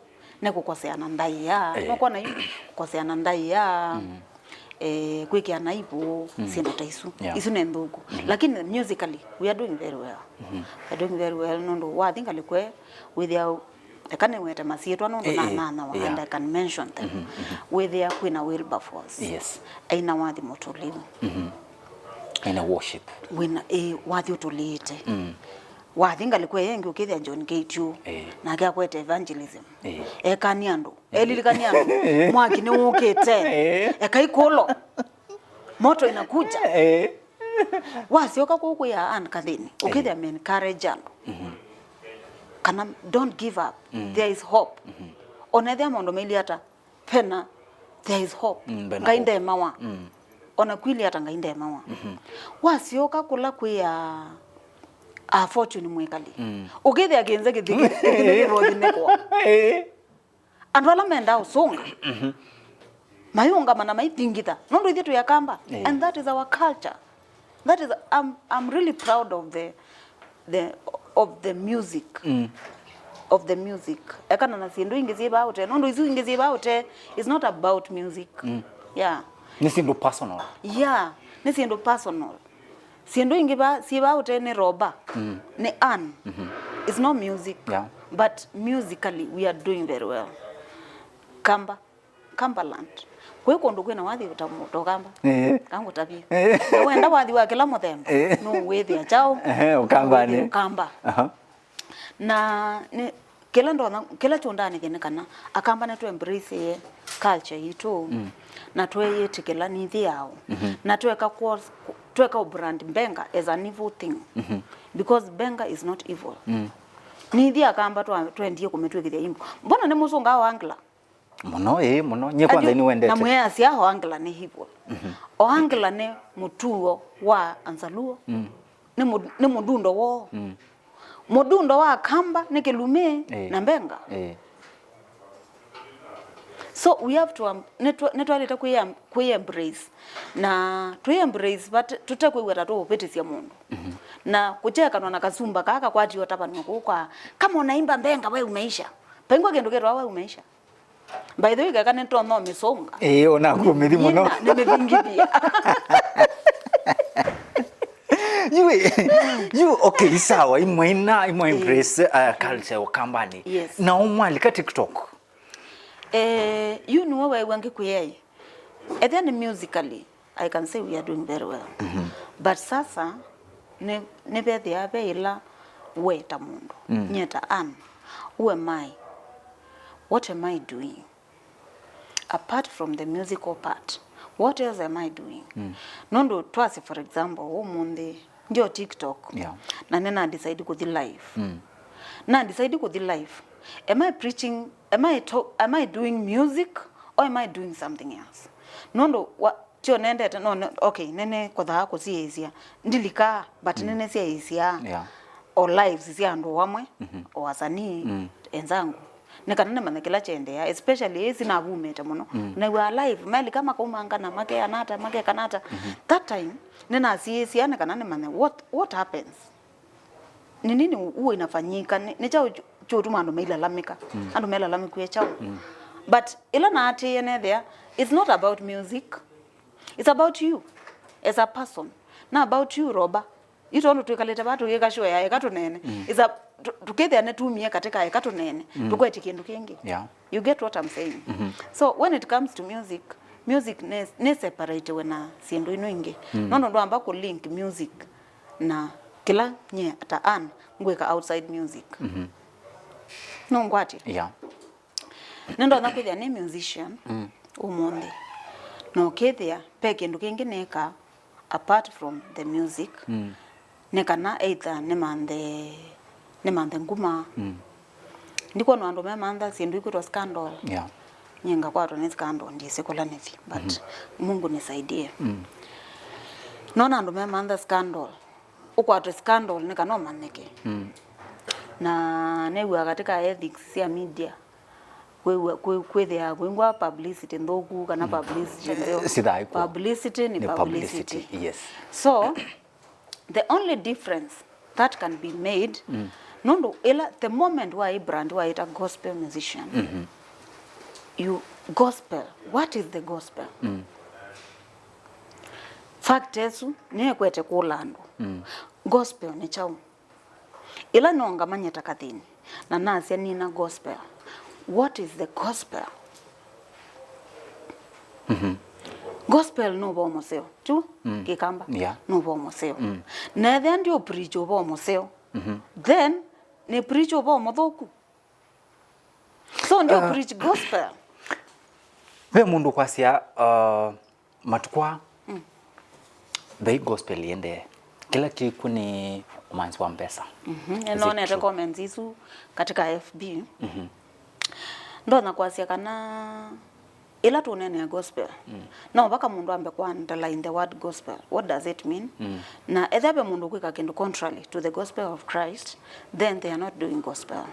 nĩ kũkoseana ndaĩa. Eh. Nũkwona yu kũkoseana ndaĩa, mm, eh, kwĩkĩana aibu, mm, syĩndũ ta isu. Yeah. Isu nĩ nthũku. Mm-hmm. Lakini musically, we are doing very well. Mm-hmm. We are doing very well. Nũndũ wathi ngalĩko ĩ, wĩthĩa Eka nĩwete masyĩtwa nũndũ, eh, eh, nananyawa, yeah, and I can mention them. Mhm, mhm. Wĩthĩa kwĩna Wilberforce. Yes. Aina wathi mũtũlĩu. Mhm. Aina worship. Wĩna, eh, wathi ũtũlĩĩte. Mm. Wathi ngalĩko ĩyo ĩngĩ ũkĩthĩa John Kĩtiũ. Eh. Nake akwete evangelism. Eh. Ekani andũ. Eh. Elilikani andũ. Mwaki nĩwũkĩte. Eh. Eka ikũlo. Moto inakuja. Eh. Wasyoka kũu kwĩ Ann Kathĩni, eh, ũkĩthĩa me encourage andũ. Mhm. Kana don't give up. Mm. There is hope. Mhm. Ona ethĩa maũndũ mailyĩ ata, pena, there is hope. Mm, pena Ngai hope. Ndemawa. Mm. Ona kwĩlyĩ ata Ngai ndemawa. Mhm. Wasyoka kũla kwĩ a, a Fortune Mwĩkali. Mm. Ũkĩthĩa kĩnze kĩthĩkĩ, kĩthĩkĩrothi nĩkwa. Eh. Andũ ala mendaa ũsũnga, mhm, mayũngama na maithingitha. Nũndũ ithyĩ twĩ Akamba, eh, and that is our culture. That is, I'm, I'm really proud of the, the, of the music. Mm. Of the music. Ekana na syĩndũ ingĩ syĩ vaa ũtee. Nũndũ isu ingĩ syĩ vaa ũtee is not about music. Mm. Yeah. Nĩ syĩndũ personal. Yeah, nĩ syĩndũ personal. Syĩndũ ingĩ va, syĩ vaa ũtee nĩ Roba, mm, nĩ Ann. Mhm. It's not music. Yeah. But musically, we are doing very well. Kamba, Kambaland. Kwĩ kũndũ kwĩna wathi ta, ta Ũkamba. Eh. Kangũtavie. Eh. Na wenda wathi wa kĩla mũthemba, eh, nũwĩthĩa kyaũ? Ehe, Ũkambanĩ. Nũwĩthĩa Ũkamba. Aha. Na nĩ, kĩla ndonya, kĩla kyũndanĩthya nĩ kana Akamba nĩtũ embrace culture yitũ, mm, na tweyĩtĩkĩla nĩ ĩthĩaũ. Mhm. Na tweka kwo-, tweka brand benga as an evil thing. Mhm. Because benga is not evil. Mm. Nĩthi Akamba twa-, twendie kũmĩtw'ĩkĩthya imbo. Mbona nĩmũsũngaa Ohangla? Mũno, ĩĩ, mũno. Nyie kwanza nĩwendete. Na mwĩasya Ohangla nĩ evil. Ohangla nĩ mũtuo wa Anzaluo. Nĩ mũ-, nĩ mũdundo woo. Mũdundo wa Akamba nĩ kĩlumĩ na mbenga. Ĩĩ. So we have to, um, nĩtwa-, nĩtwaĩlĩte kwĩ-, kwĩ embrace. Na twĩ embrace, but tũtekwĩw'a ta tũũvĩtĩsya mũndũ. Na kũkyekanwa na kasumba kaa kakwatie ũtavan'yo kũu kwa, "Kama unaimba mbenga, we umeisha." Vaingwa kĩndũ kĩtawa we umeisha. By the way, keka nĩtonya ũmĩsũnga. Ĩĩ, onaku ũmĩthi mũno. Nĩmĩthingithia. Yu, yu, okay, sawa, imwe ina, imwe embrace, uh, culture ya Ũkambanĩ. Yes. Na ũmwalika TikTok. Eh, yu nĩwe weew'a ngĩkwĩai. Ethĩa nĩ musically, I can say we are doing very well. But sasa, nĩ, nĩvethĩaa ve ĩla we ta mũndũ, nyie ta Ann, who am I? What am I doing? Apart from the musical part, what else am I doing? Nũndũ twasye, for example, ũmũnthĩ, ndio TikTok, yeah, na nĩna decide kũthi live. Na decide kũthi live. Am I preaching, am I to-, am I doing music or am I doing something else? Nũndũ wa, tyo nendete, no, no, okay, nene kothaa kũsiĩĩsya. Ndilikaa, but nene syaĩsya. Yeah. O lives sya andũ amwe, o wasanii, enzangu. Nĩ kana nĩmanye kĩla kyendeea, especially ĩĩ sinavumĩte mũno. Naiw'aa live, melika makaumangana, makeana ata, makekana ata. That time, nĩnasiĩĩsya nĩ kana nĩmanye what, what happens. Ni nini huwa inafanyika? Ni, ni chao chu-, chotuma andũ mailalamika? Andũ melalamĩkw'e chao? But ĩla naatĩĩe nethĩa, it's not about music. It's about you as a person. Na about you, Roba. Yu tondũ twĩkalĩte vaa tũyĩka show ya eka tũneene. It's a, tu-, tũkĩthĩa nĩtumie katika eka tũneene. Tũkwetye kĩndũ kĩngĩ. Yeah. You get what I'm saying? So when it comes to music, music nĩ, nĩ separatiwe na syĩndũ ino ingĩ. Nono ndwamba kũ link music na kĩla nyie ta Ann ngwĩka outside music. Nũngwatya? Yeah. Nĩndonya kwĩthĩa nĩ musician ũmũnthĩ. Na ũkĩthĩa ve kĩndũ kĩngĩ nĩkaa apart from the music. Nĩ kana either nĩmanthe, nĩmanthe nguma. Ndikwona andũ memantha syĩndũ ikwĩtwa scandal. Yeah. Nyie ngakwatwa nĩ scandal, ndiĩsĩ kũla nĩthi, but Mungu nisaidie. Nona andũ memantha scandal. Ũkwatwe scandal nĩ kana ũmanyĩke. Na nĩw'aa katika ethics sya media, kwĩw'a, kwĩ-, kwĩthĩa kũingwa publicity nthũku kana publicity nzeo. Sithaĩkwa. Publicity nĩ publicity. Yes. So, the only difference that can be made, nũndũ ĩla, the moment waĩ brand, waĩta gospel musician, you, gospel, what is the gospel? Fact ĩsu nĩkwete kũla andũ. Gospel nĩ kyaũ? Ĩla nongamany'a ta kathĩni, na nasya nina gospel. What is the gospel? Gospel nĩ ũvoo mũseo, tu Kĩkamba. Yeah. Nĩ ũvoo mũseo. Na ethĩa ndi ũpreach ũvoo mũseo, then nĩ preach ũvoo mũthũku. So ndi ũpreach gospel. Ve mũndũ kwasya, uh, matukũ aa, vei gospel ĩendee. Kĩla kĩkw'o nĩ ũmanzi wa mbesa. Is it true? Nĩnonete comments isu katika F B. Ndonya kwasya kana ĩla tũneenea gospel, no vaka mũndũ ambe kũ underline the word gospel. What does it mean? Na ethĩa ve mũndũ ũkwĩka kĩndũ contrary to the gospel of Christ, then they are not doing gospel.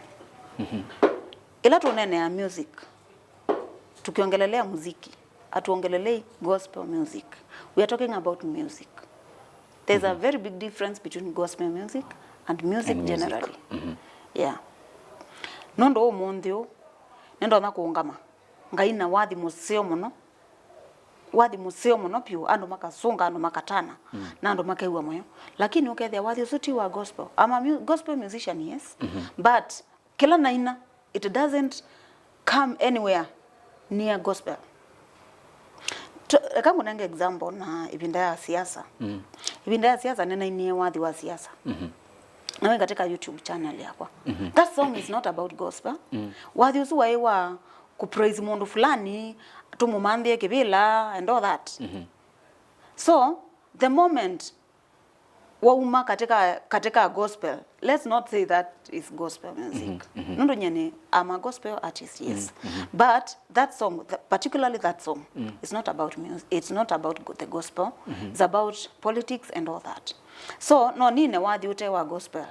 Ĩla tũneenea music, tukiongelelea muziki, hatuongelelei gospel music. We are talking about music. There's a very big difference between gospel music and music generally. Yeah. Nũndũ ũmũnthĩ ũũ, nĩndonya kũũngama, ngaina wathi mũseo mũno, wathi mũseo mũno vyũ, andũ makasũnga, andũ makatana, na andũ makew'a mũyo. Lakini ũkethĩa wathi ũsu ti wa gospel. I'm a mu-, gospel musician, yes, but kĩla naina, it doesn't come anywhere near gospel. To-, eka ngũnenge example na ĩvinda ya siasa. Ĩvinda ya siasa nĩnainie wathi wa siasa. Na wĩ katika YouTube channel yakwa. That song is not about gospel. Wathi ũsu waĩ wa kũpraise mũndũ fulani, tũmũmanthĩe kĩvĩla and all that. So, the moment wauma katika, katika gospel, let's not say that is gospel music. Nũndũ nyie nĩ, I'm a gospel artist, yes. But that song, th-, particularly that song, is not about music, it's not about go-, the gospel. It's about politics and all that. So, no nine wathi ũte wa gospel,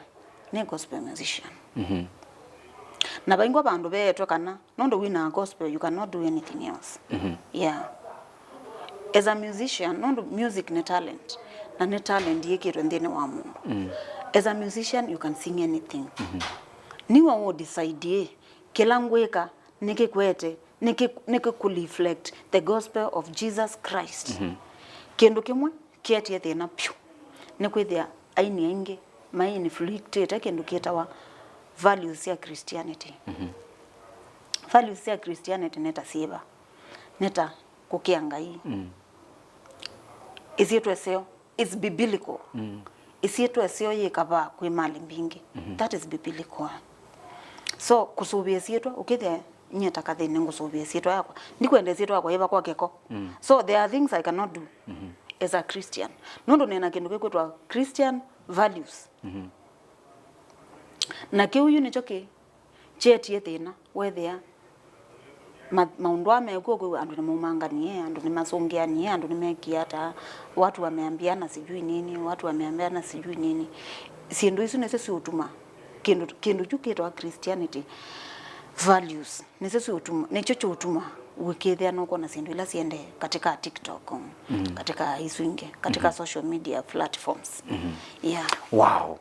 nĩ gospel musician. Na vaingwa vandũ veetwe kana, nũndũ wĩna gospel, you cannot do anything else. Yeah. As a musician, nũndũ music nĩ talent, na nĩ talent yĩkĩtwe nthĩnĩ wa mũndũ. As a musician, you can sing anything. Nĩwe ũ decide, ĩ, kĩla ngwĩka nĩkĩkwete, nĩkĩ-, nĩkĩkũ reflect the gospel of Jesus Christ. Kĩndũ kĩmwe kĩetie thĩna vyũ nĩ kwĩthĩa aini aingĩ mai inflictĩte kĩndũ kĩtawa values sya Christianity. Values sya Christianity nĩ ta syĩva? Nĩ ta kũkĩa Ngai. Ĩsyĩtwa ĩseo is biblical. Ĩsyĩtwa ĩseo yĩ kavaa kwĩ mali mbingĩ. That is biblical. So, kũsũvĩa ĩsyĩtwa, ũkĩthĩa nyie ta Kathini ngũsũvĩa ĩsyĩtwa yakwa. Ndikwenda ĩsyĩtwa yakwa yĩva kwa kĩko. So, there are things I cannot do as a Christian. Nũndũ nĩna kĩndũ kĩkwĩtwa Christian values. Na kĩu yu nĩkyo kĩ kyetie thĩna, weethĩa ma-, maũndũ aa mekw'o kwĩw'a andũ nĩmaumanganie, andũ nĩmasũngĩanie, andũ nĩmekie ata, watu wameambiana sijui nini, watu wameambiana sijui nini. Syĩndũ isu nĩsyo siũtuma kĩndũ, kĩndũ kyu kĩtawa Christianity values, nĩsyo siũtuma, nĩkyo kĩũtuma ũkĩthĩa nũkwona syĩndũ ila siendee katika TikTok, katika isu ingĩ, katika social media platforms. Yeah. Wow.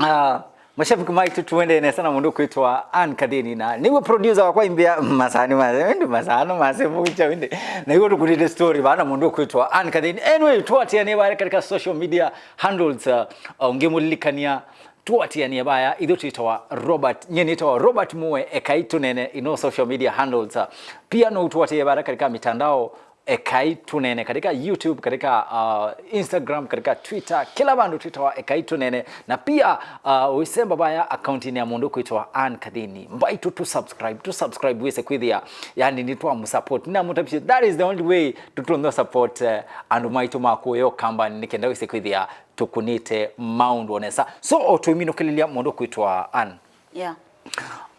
Ah, mashabiki maitũ, tũendee nesa na mũndũ ũkwĩtwa Ann Kathini, na nĩwe producer wakwa imbĩa masani mase, wende masano mase mucha wende. Na hiyo tukunite story bana mũndũ ũkwĩtwa Ann Kathini. Anyway, tũatĩanĩe vaya katika social media handles, uh, ũngĩmũlilikania, tũatĩanĩe vaya, ithyĩ twĩtawa Robert, nyie nĩtawa Robert Mue, ekai tũnene in all social media handles. Uh, pia no tũatĩe vaya katika mitandao, Ekai Tũnene, katika YouTube, katika, uh, Instagram, katika Twitter, kĩla vandũ twĩtawa Ekai Tũnene. Na pia, uh, ũisemba vaya akauntinĩ ya mũndũ kwĩtawa Ann Kathini. Mbaitũ tũ subscribe, tũ subscribe wĩse kwĩthĩa, yani, nĩtwamũsupport. Nĩnamũtavisye, that is the only way tũtũnthwa support, uh, andũ maitũ ma kũya Ũkambanĩ, nĩ kenda wĩse kwĩthĩa tũkunĩte maũndũ o nesa. So, o tũiminũkĩlĩlya mũndũ kwĩtawa Ann. Yeah.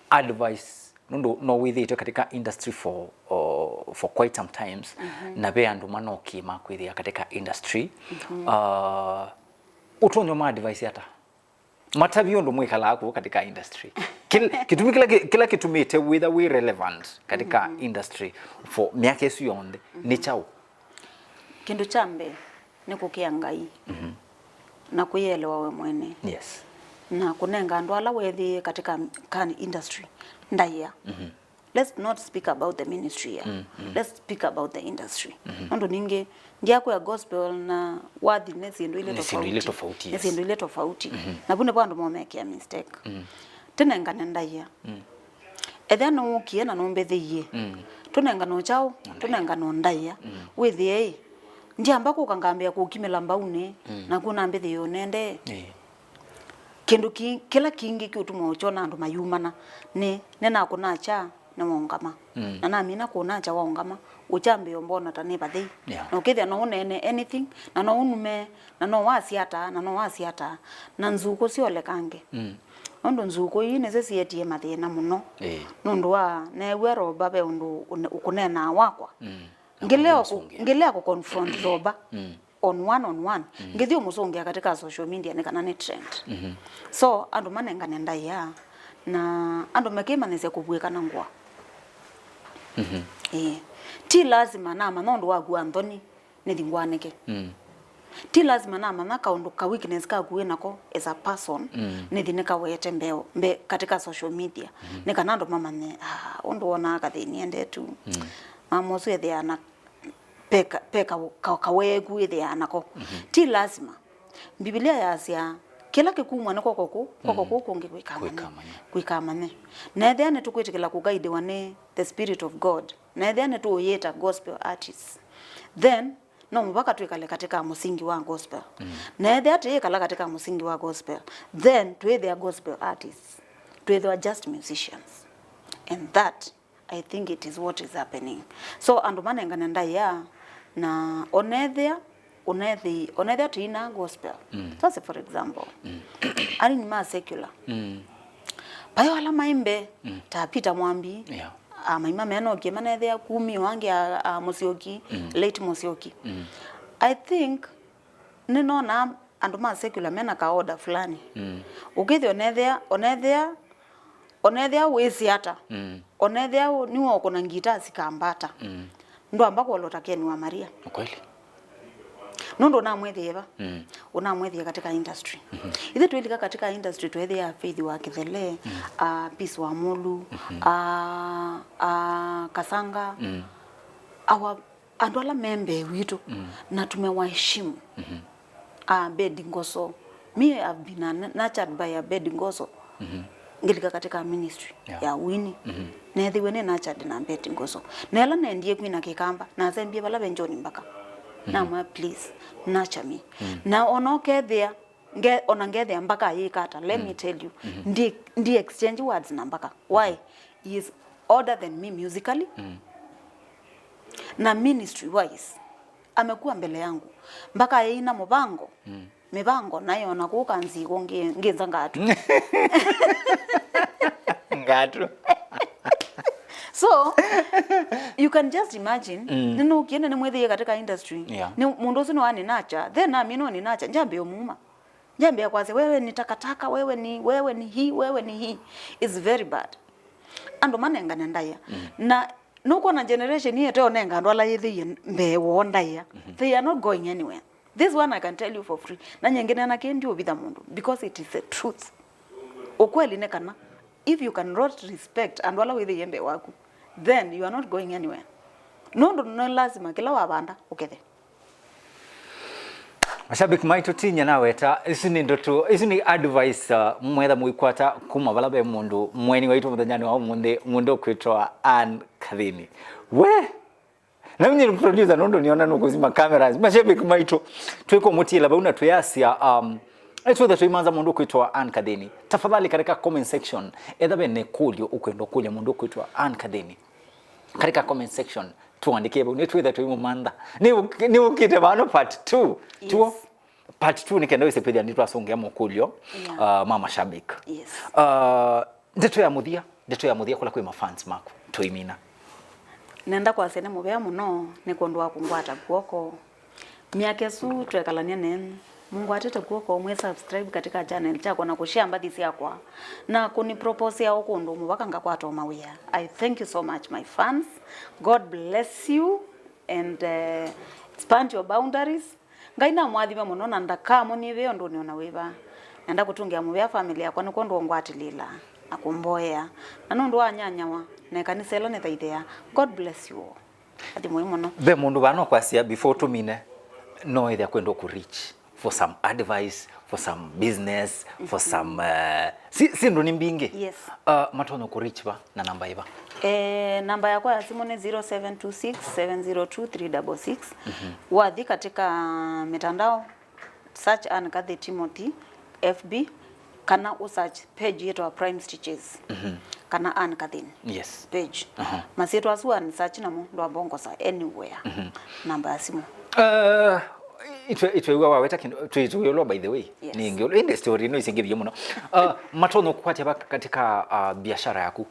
Advice, nũndũ no wĩthĩĩtwe katika industry for, uh, for quite some times, na ve andũ manokie makwĩthĩa katika industry. Uh, ũtonya ma advice ata? Matavye ũndũ mwĩkalaa kũu katika industry. Kĩl-, kĩtumi kĩla kĩ-, kĩla kĩtumĩte wĩtha wĩ relevant katika industry for myaka ĩsu yonthe nĩ kyaũ? Kĩndũ kya mbee, nĩ kũkĩa Ngai na kwĩyelewa we mwene. Yes. Na kũnenga andũ ala weethĩie katika ka industry ndaĩa. Let's not speak about the ministry here. Let's speak about the industry. Nũndũ ningĩ, ndyakwĩa gospel na wathi nĩ syĩndũ ilĩ tofauti. Nĩ syĩndũ ilĩ tofauti, yes. Nĩ syĩndũ ilĩ tofauti. Na vu nĩvo andũ momekĩa mistake. Tũnengane ndaĩa. Ethĩa nũũkie na nũmbĩthĩie. Tũnengane kyaũ? Tũnengane ndaĩa. Wĩthĩe ĩ, ndyamba kũka ngambĩa kũkimĩla mbaunĩ, naku nambĩthĩe ũnende. Kĩndũ ki-, kĩla kingĩ kĩũtuma ũkyona andũ mayumana nĩ, nĩnakũna kya, nĩwaũngama. Na namina kũna kya waũngama, ũkyambĩĩa ũmbona ta nĩ vathei. Yeah. Na ũkĩthĩa no ũneene anything, na no ũnume, na no wasya ata, na no wasya ata, na nzukũ syolekange. Nũndũ nzukũ ii nĩsyo sietie mathĩna mũno. Ĩĩ. Nũndũ wa, neew'a Roba ve ũndũ ũne-, ũkũneenaa wakwa. Ngĩlea kũ-, ngĩlea kũ confront Roba on one on one. Ngĩthi ũmũsũngĩa katika social media nĩ kana nĩ trend. So, andũ manengane ndaĩa, na andũ makĩmanyĩsya kũvuĩka na ngũa. Ĩĩ. Ti lazima namanya ũndũ waku wa nthoni nĩthi ngwanĩke. Ti lazima namanya kaũndũ ka weakness kaku wĩ nako as a person, nĩthi nĩkawete mbeo, mbe, katika social media. Nĩ kana andũ mamanye, ah, ũndũ wonaa Kathini ende tu. Mama ũsu ethĩaa na pe ka-, pe ka-, ka-, kaweeku ĩthĩaa nako. Ti lazima. Mbivilia yasya, kĩla kĩkumwa nĩ kw'oko kũu, kw'oko kũu kũngĩ kwĩkamanye. Kwĩkamanye. Na ethĩa nĩtũkwĩtĩkĩla kũgaidĩwa nĩ the Spirit of God, na ethĩa nĩtũũyĩta gospel artists, then no mũvaka twĩkale katika mũsingi wa gospel. Na ethĩa tũyĩkala katika mũsingi wa gospel, then twĩthĩa gospel artists, twĩthĩwa just musicians. And that I think it is what is happening. So, andũ manengane ndaĩa, na onethĩa ũnethi, ũnethĩa tũina gospel. Mm. Just for example. Mm. Aini ma secular. Mm. Payo ala maimbe, mm, ta Peter Mwambi, yeah, a, maima menokie manethĩa kumi, wangi a, a Musyoki, mm, late Musyoki. Mm. I think, nĩnona andũ ma secular mena ka order fulani. Mm. Ũkĩthĩa ũnethĩa, ũnethĩa, ũnethĩa wĩsĩ ata. Mm. Ũnethĩa nĩwe ũkũna ngita sikambata. Mm. Ndwamba kuolota Ken wa Maria. Ukweli. Nũndũ ũnamwethĩe va? Mm. Ũnamwethĩe katika industry. Mhm. Ithe twĩlika katika industry, twethĩa Faith wa Kithele, mm, a, Peace wa Mulu, mhm, a, a, Kasanga. Mm. Our andũ ala me mbee witũ, mm, na tumewaheshimu. Mhm. Abed Ngoso. Me, I've been a, nurtured by Abed Ngoso. Mhm. Ngĩlika katika ministry, yeah, ya wini. Mhm. Neethiwe nĩ nurtured na Abed Ngoso. Na ĩla nendie kwina Kĩkamba, nasembie vala ve John Mbaka. Mhm. Namwĩa, "Please, nurture me." Mm. Na ona ũkethĩa, nge-, ona ngethĩa Mbaka ayĩka ata, let me, mm, tell you, mhm, ndi, ndi exchange words na Mbaka. Why? He is older than me musically. Mm. Na ministry wise, amekuwa mbele yangu. Mbaka yaina mũvango, mm, mĩvango, nayo na kũka nziko ngi-, nginza ngatu. Ngatu. So, you can just imagine, mm, nĩnũkie na nĩmwĩthĩie katika industry. Yeah. Nĩ, mũndũ ũsu nĩwaninacha, then nami noninacha, njambe ũmuma. Njambia kwasya, "Wewe ni takataka, wewe ni, wewe ni hii, wewe ni hii." It's very bad. Andũ manengane ndaĩa. Mm. Na nũkwona generation ĩĩ ĩteũnenga andũ ala yĩthĩie mbee woo ndaĩa. Mhm. They are not going anywhere. This one I can tell you for free. Na nyingĩ nena kĩ ndiũvitha mũndũ because it is the truth. Ukweli nĩ kana, if you cannot respect andũ ala wĩthĩie mbee waku, then you are not going anywhere. Nũndũ nĩ lazima kĩla wavanda ũkethe. Mashabiki maitũ, tinya naweta, isu nĩ ndoto, isu nĩ advice, uh, mwetha mũikwata kuma vala ve mũndũ mweni waitũ mũthenyanĩ wa ũmũnthĩ, mũndũ ũkwĩtwa Ann Kathini. We! Na mimi ni producer, nũndũ nĩona nũkũzima cameras. Mashabiki maitũ, twĩkũmũtiĩla vau na twĩasya, um, etwetha tũimanza mũndũ ũkwĩtwa Ann Kathini. Tafadhali, katika comment section, etha ve na ĩkũlyo ũkwenda ũkũlya mũndũ ũkwĩtwa Ann Kathini. Katika comment section, tuandĩkĩe vau, nĩtwĩthe tũimũmantha. Nĩ, nĩũkĩte vano part two. Yes. Tuo? Part two nĩ kenda wĩse kwĩthĩa nĩtwasũngĩa makũlyo, yeah, uh, ma mashabiki. Yes. Uh, ndeto ya mũthia, ndeto ya mũthia kũla kwĩ mafans maku, tũimina. Nenda kwasya nĩ mũvea mũno, nĩ kwondũ wa kũngwata kw'oko. Myaka ĩsu twekalany'a nenyu, mũngwatĩte kw'oko, mwĩ subscribe katika channel kyakwa na kũshare mbathi syakwa, na kũniproposea ũkũndũ mũvaka ngakwata o mawĩa. I thank you so much, my fans. God bless you and, uh, expand your boundaries. Ngai namũathime mũno na ndakamũnyivĩe ũndũnĩ o na wĩva. Nenda kũtũngĩa mũvea family yakwa nĩ kwondũ wa ũngwatĩlĩĩla na kũmboea. Na nũndũ wa nyanyawa na ĩkanisa ĩla nĩthaithĩaa. God bless you all. Athi mũi mũno. Ve mũndũ vano kwasya before tũmine, no ethĩa kwenda kũ reach for some advice, for some business, for some, uh, si, si ndũ nĩ mbingĩ. Yes. Uh, matonya kũ reach va na namba ĩva? Eh, namba yakwa ya simu nĩ zero seven two six, seven zero two, three double six. Mhm. Wathi katika mitandao, search Ann Kathy Timothy, F B, kana u search page yitwa Prime Stitches, mhm, kana Ann Kathini, yes, page. Aha. Masyĩtwa asu wa search namo, ndwambongosa anywhere. Mhm. Namba ya simu. Uh, itwe, itwe waweta kindu, twi, twi, by the way. Yes. Ningi, indi story ino isingithie muno. Uh, matonya kukwatya va katika, uh, biashara yaku.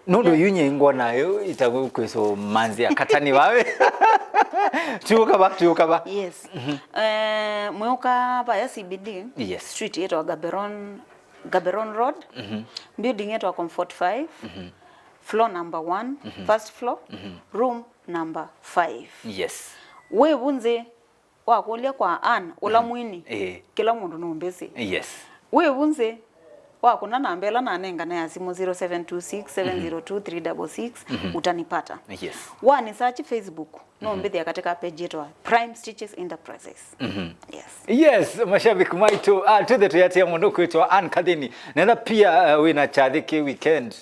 Nũndũ yu nyie ngwona yu itagũkwĩsũmanzĩa katani vawe. Tiũka va, tiũka va. Yes. Mhm. Eh, mwĩũka vaya C B D. Yes. Street yĩtwa Gaborone, Gaborone Road. Mhm. Building yĩtwa Comfort five. Mhm. Floor number one, mhm, first floor, mhm, room number five. Yes. Wĩ vunzĩ wakũlya kwa Ann, ũla, mhm, mwini, eh, kĩla mũndũ nũmbĩsĩ. Yes. Wĩ vunzĩ wakũna namba ĩla nanengane ya simũ, zero seven two six, seven zero two, three double six, mhm, utanipata. Yes. Wani search Facebook, mhm, nũmbĩthĩa katika page yĩtwa Prime Stitches Enterprises. Mhm. Yes. Yes, mashabiki maitũ, ah, twĩthe tũyatĩa mũndũ kwĩtwa Ann Kathini. Nenda pia, uh, wĩna kyathĩ kĩ weekend.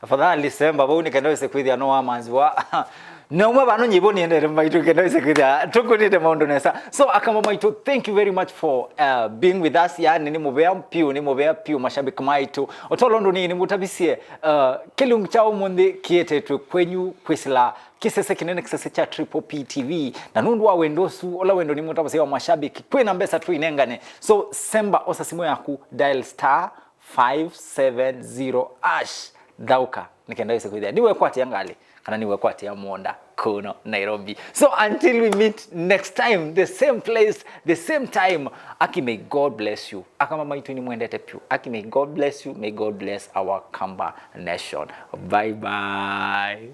Tafadhali semba vau nĩ kenda wĩse kwĩthĩa no wamanziwa. Nauma vano nyĩvo nĩendete maitũ kenda wĩse kwĩthĩa tũkũnĩte maũndũ nesa. So, Akamba maitũ, thank you very much for uh, being with us. Yani, nĩ mũvea piũ, nĩ mũvea piũ, mashabiki maitũ. Otolo ndũ nĩ nĩmũtavisye uh, kĩlungu kya ũmũnthĩ kĩetetwe kwenyu kwĩsĩla kĩsese kĩnene, kĩsese kya Triple P T V. Na nũndũ wa wendo ũsu, ũla wendo nĩmũtavasya wa mashabiki, kwĩna mbesa twĩnengane. So, semba, osa simũ yaku, dial star five seven zero hash. Thaũka, nĩ kenda wĩse kwĩthĩa nĩwekwatĩa ngalĩ kana nĩwekwatĩa mũũnda kũno Nairobi. So until we meet next time, the same place, the same time, Aki, may God bless you. Akamba maitũ, nĩmwendete piũ. Aki, may God bless you, may God bless our Kamba nation. Bye bye.